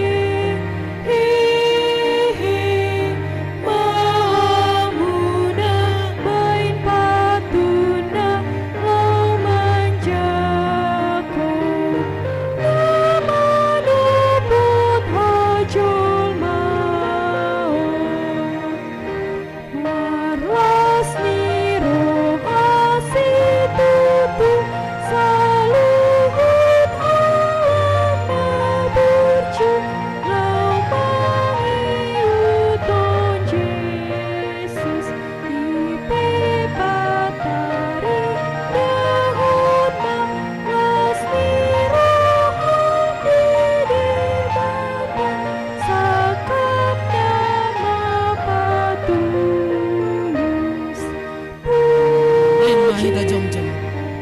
hehe ma hamuna baen patunna laho manjangkon na manopot hajolmaon. Marlas ni roha situtu saluhut alam na burju laho mangihuthon Jesus. I pe pataridahon ma las ni roha di Debata, sangkap na mapatulus. Baen ma hita jongjong.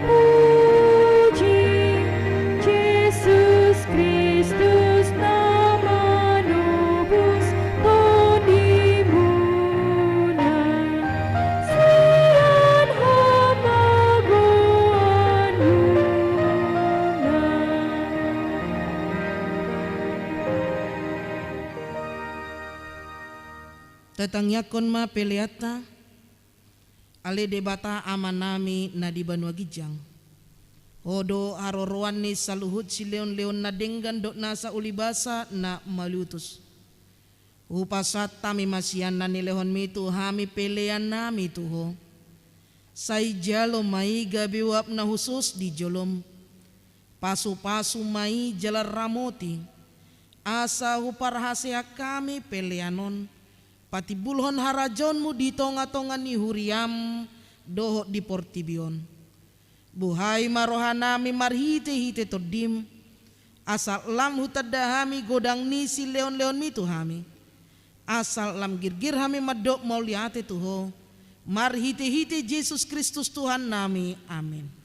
Puji Jesus Kristus na manobus tondimuna sian hamagoanmuna. Tatangiangkon ma peleanta. Ale Debata Amanami na di banua ginjang, Ho do haroroan ni saluhut silehonlehon na denggan dohot nasa ulibasa na mauliutus. Hupasahat hami ma sian na nilehonmi tu hami peleannami tu Ho. Sai jalo ma i gabe uap na hushus di jolom, pasupasu ma i jala ramoti, asa huparhaseang hami pelean on patimbulhon harajaonmu di tongatonga ni huriam dohot di portibi on. Buhai ma rohanami marhitehite Tondim, asa lam hutanda hami godang ni silehonlehonmi tu hami, asa lam girgir hami mandok mauliate tu Ho, marhitehite Jesus Kristus Tuhannami. Amen.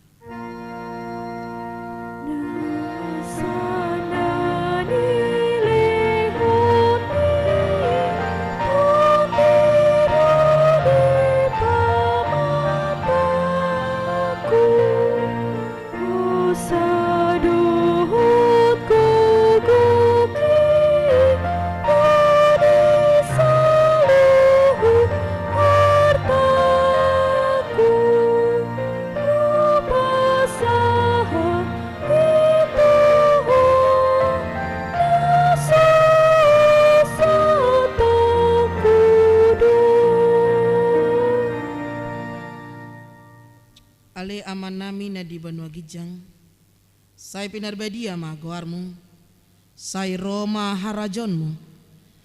Ale Amanami na di banua ginjang, sai pinarbadia ma goarmu, sai ro ma harajaonmu,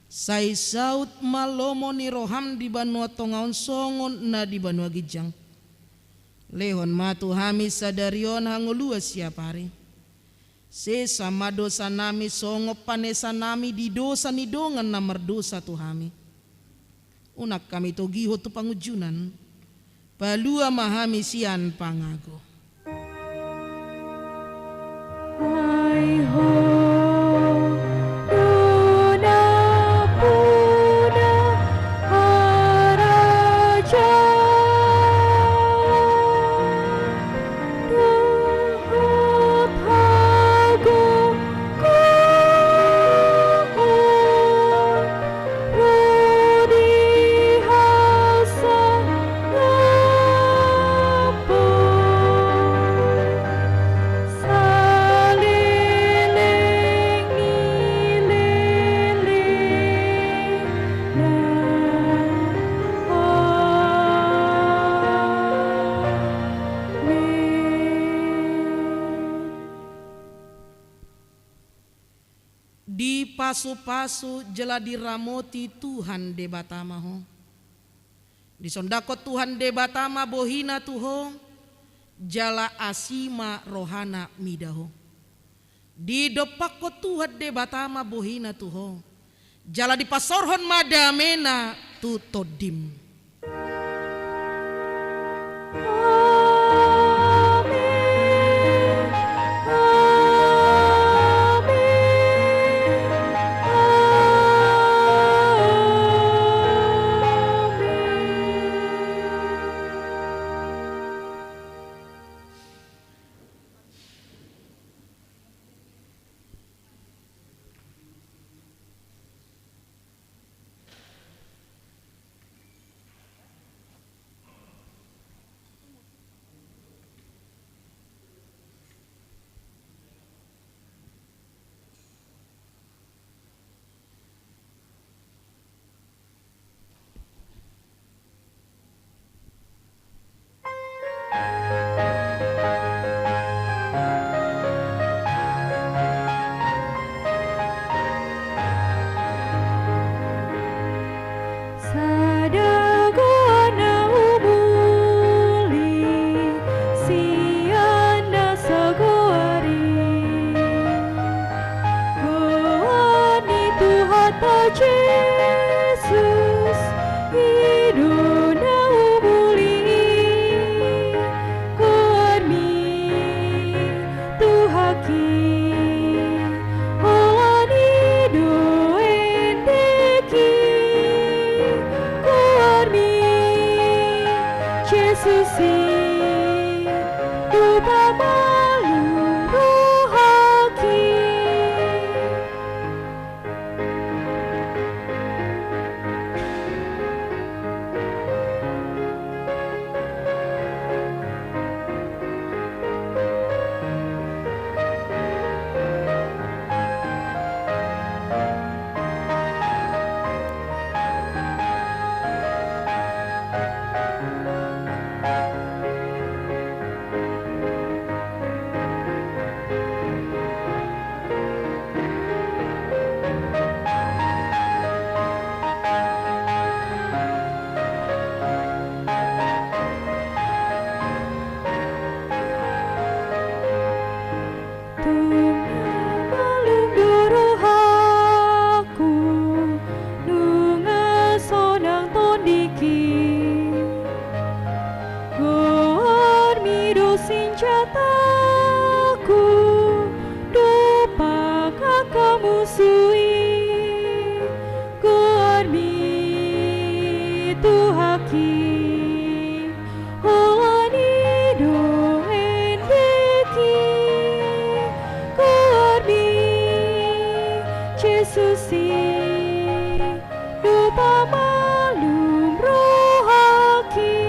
sai saut ma lomo ni roham di banua tonga on songon na di banua ginjang. Lehon ma tu hami sadari on hangoluan siapari. Sesa ma dosanami songon panesanami di dosa ni dongan na mardosa tu hami. Unang hami togihon tu pangunjunan. Palua ma hami sian pangago. Ai Ho do nampuna harajaon dohot hagogoon, ro di hasangapon saleleng ni lelengna. Amen. Dipasupasu jala diramoti Tuhan Debata ma ho. Disondangkon Tuhan Debata ma bohina tu ho, jala asi ma rohana mida ho. Didompakkon Tuhan Debata ma bohina tu ho, jala dipasaorhon ma damena tu tondim. Amen. Amen. Amen. Sada goar na humuli sian na sagoar i. Goar ni Tuhanta Jesus, i do na humuli. Goarmi Tuhangki, holan i do endeki. Goarmi Jesus i do pamalum rohangki. Tung na malum do rohangku, nunga sonang tondingki. Goarmi do sinjataku, dompak angka musu i. Goarmi Tuhangki, holan i do endeki. Goarmi Jesus i do pamalum rohangki.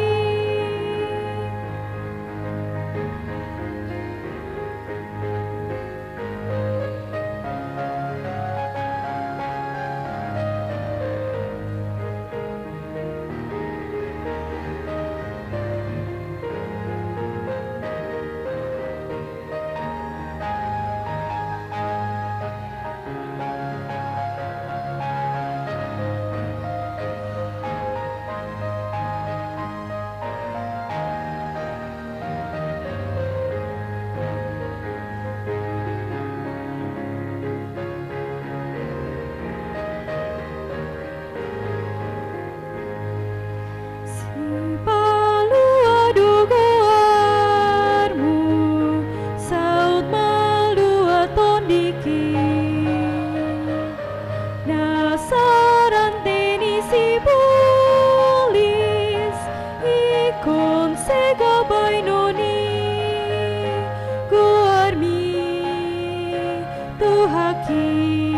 haki.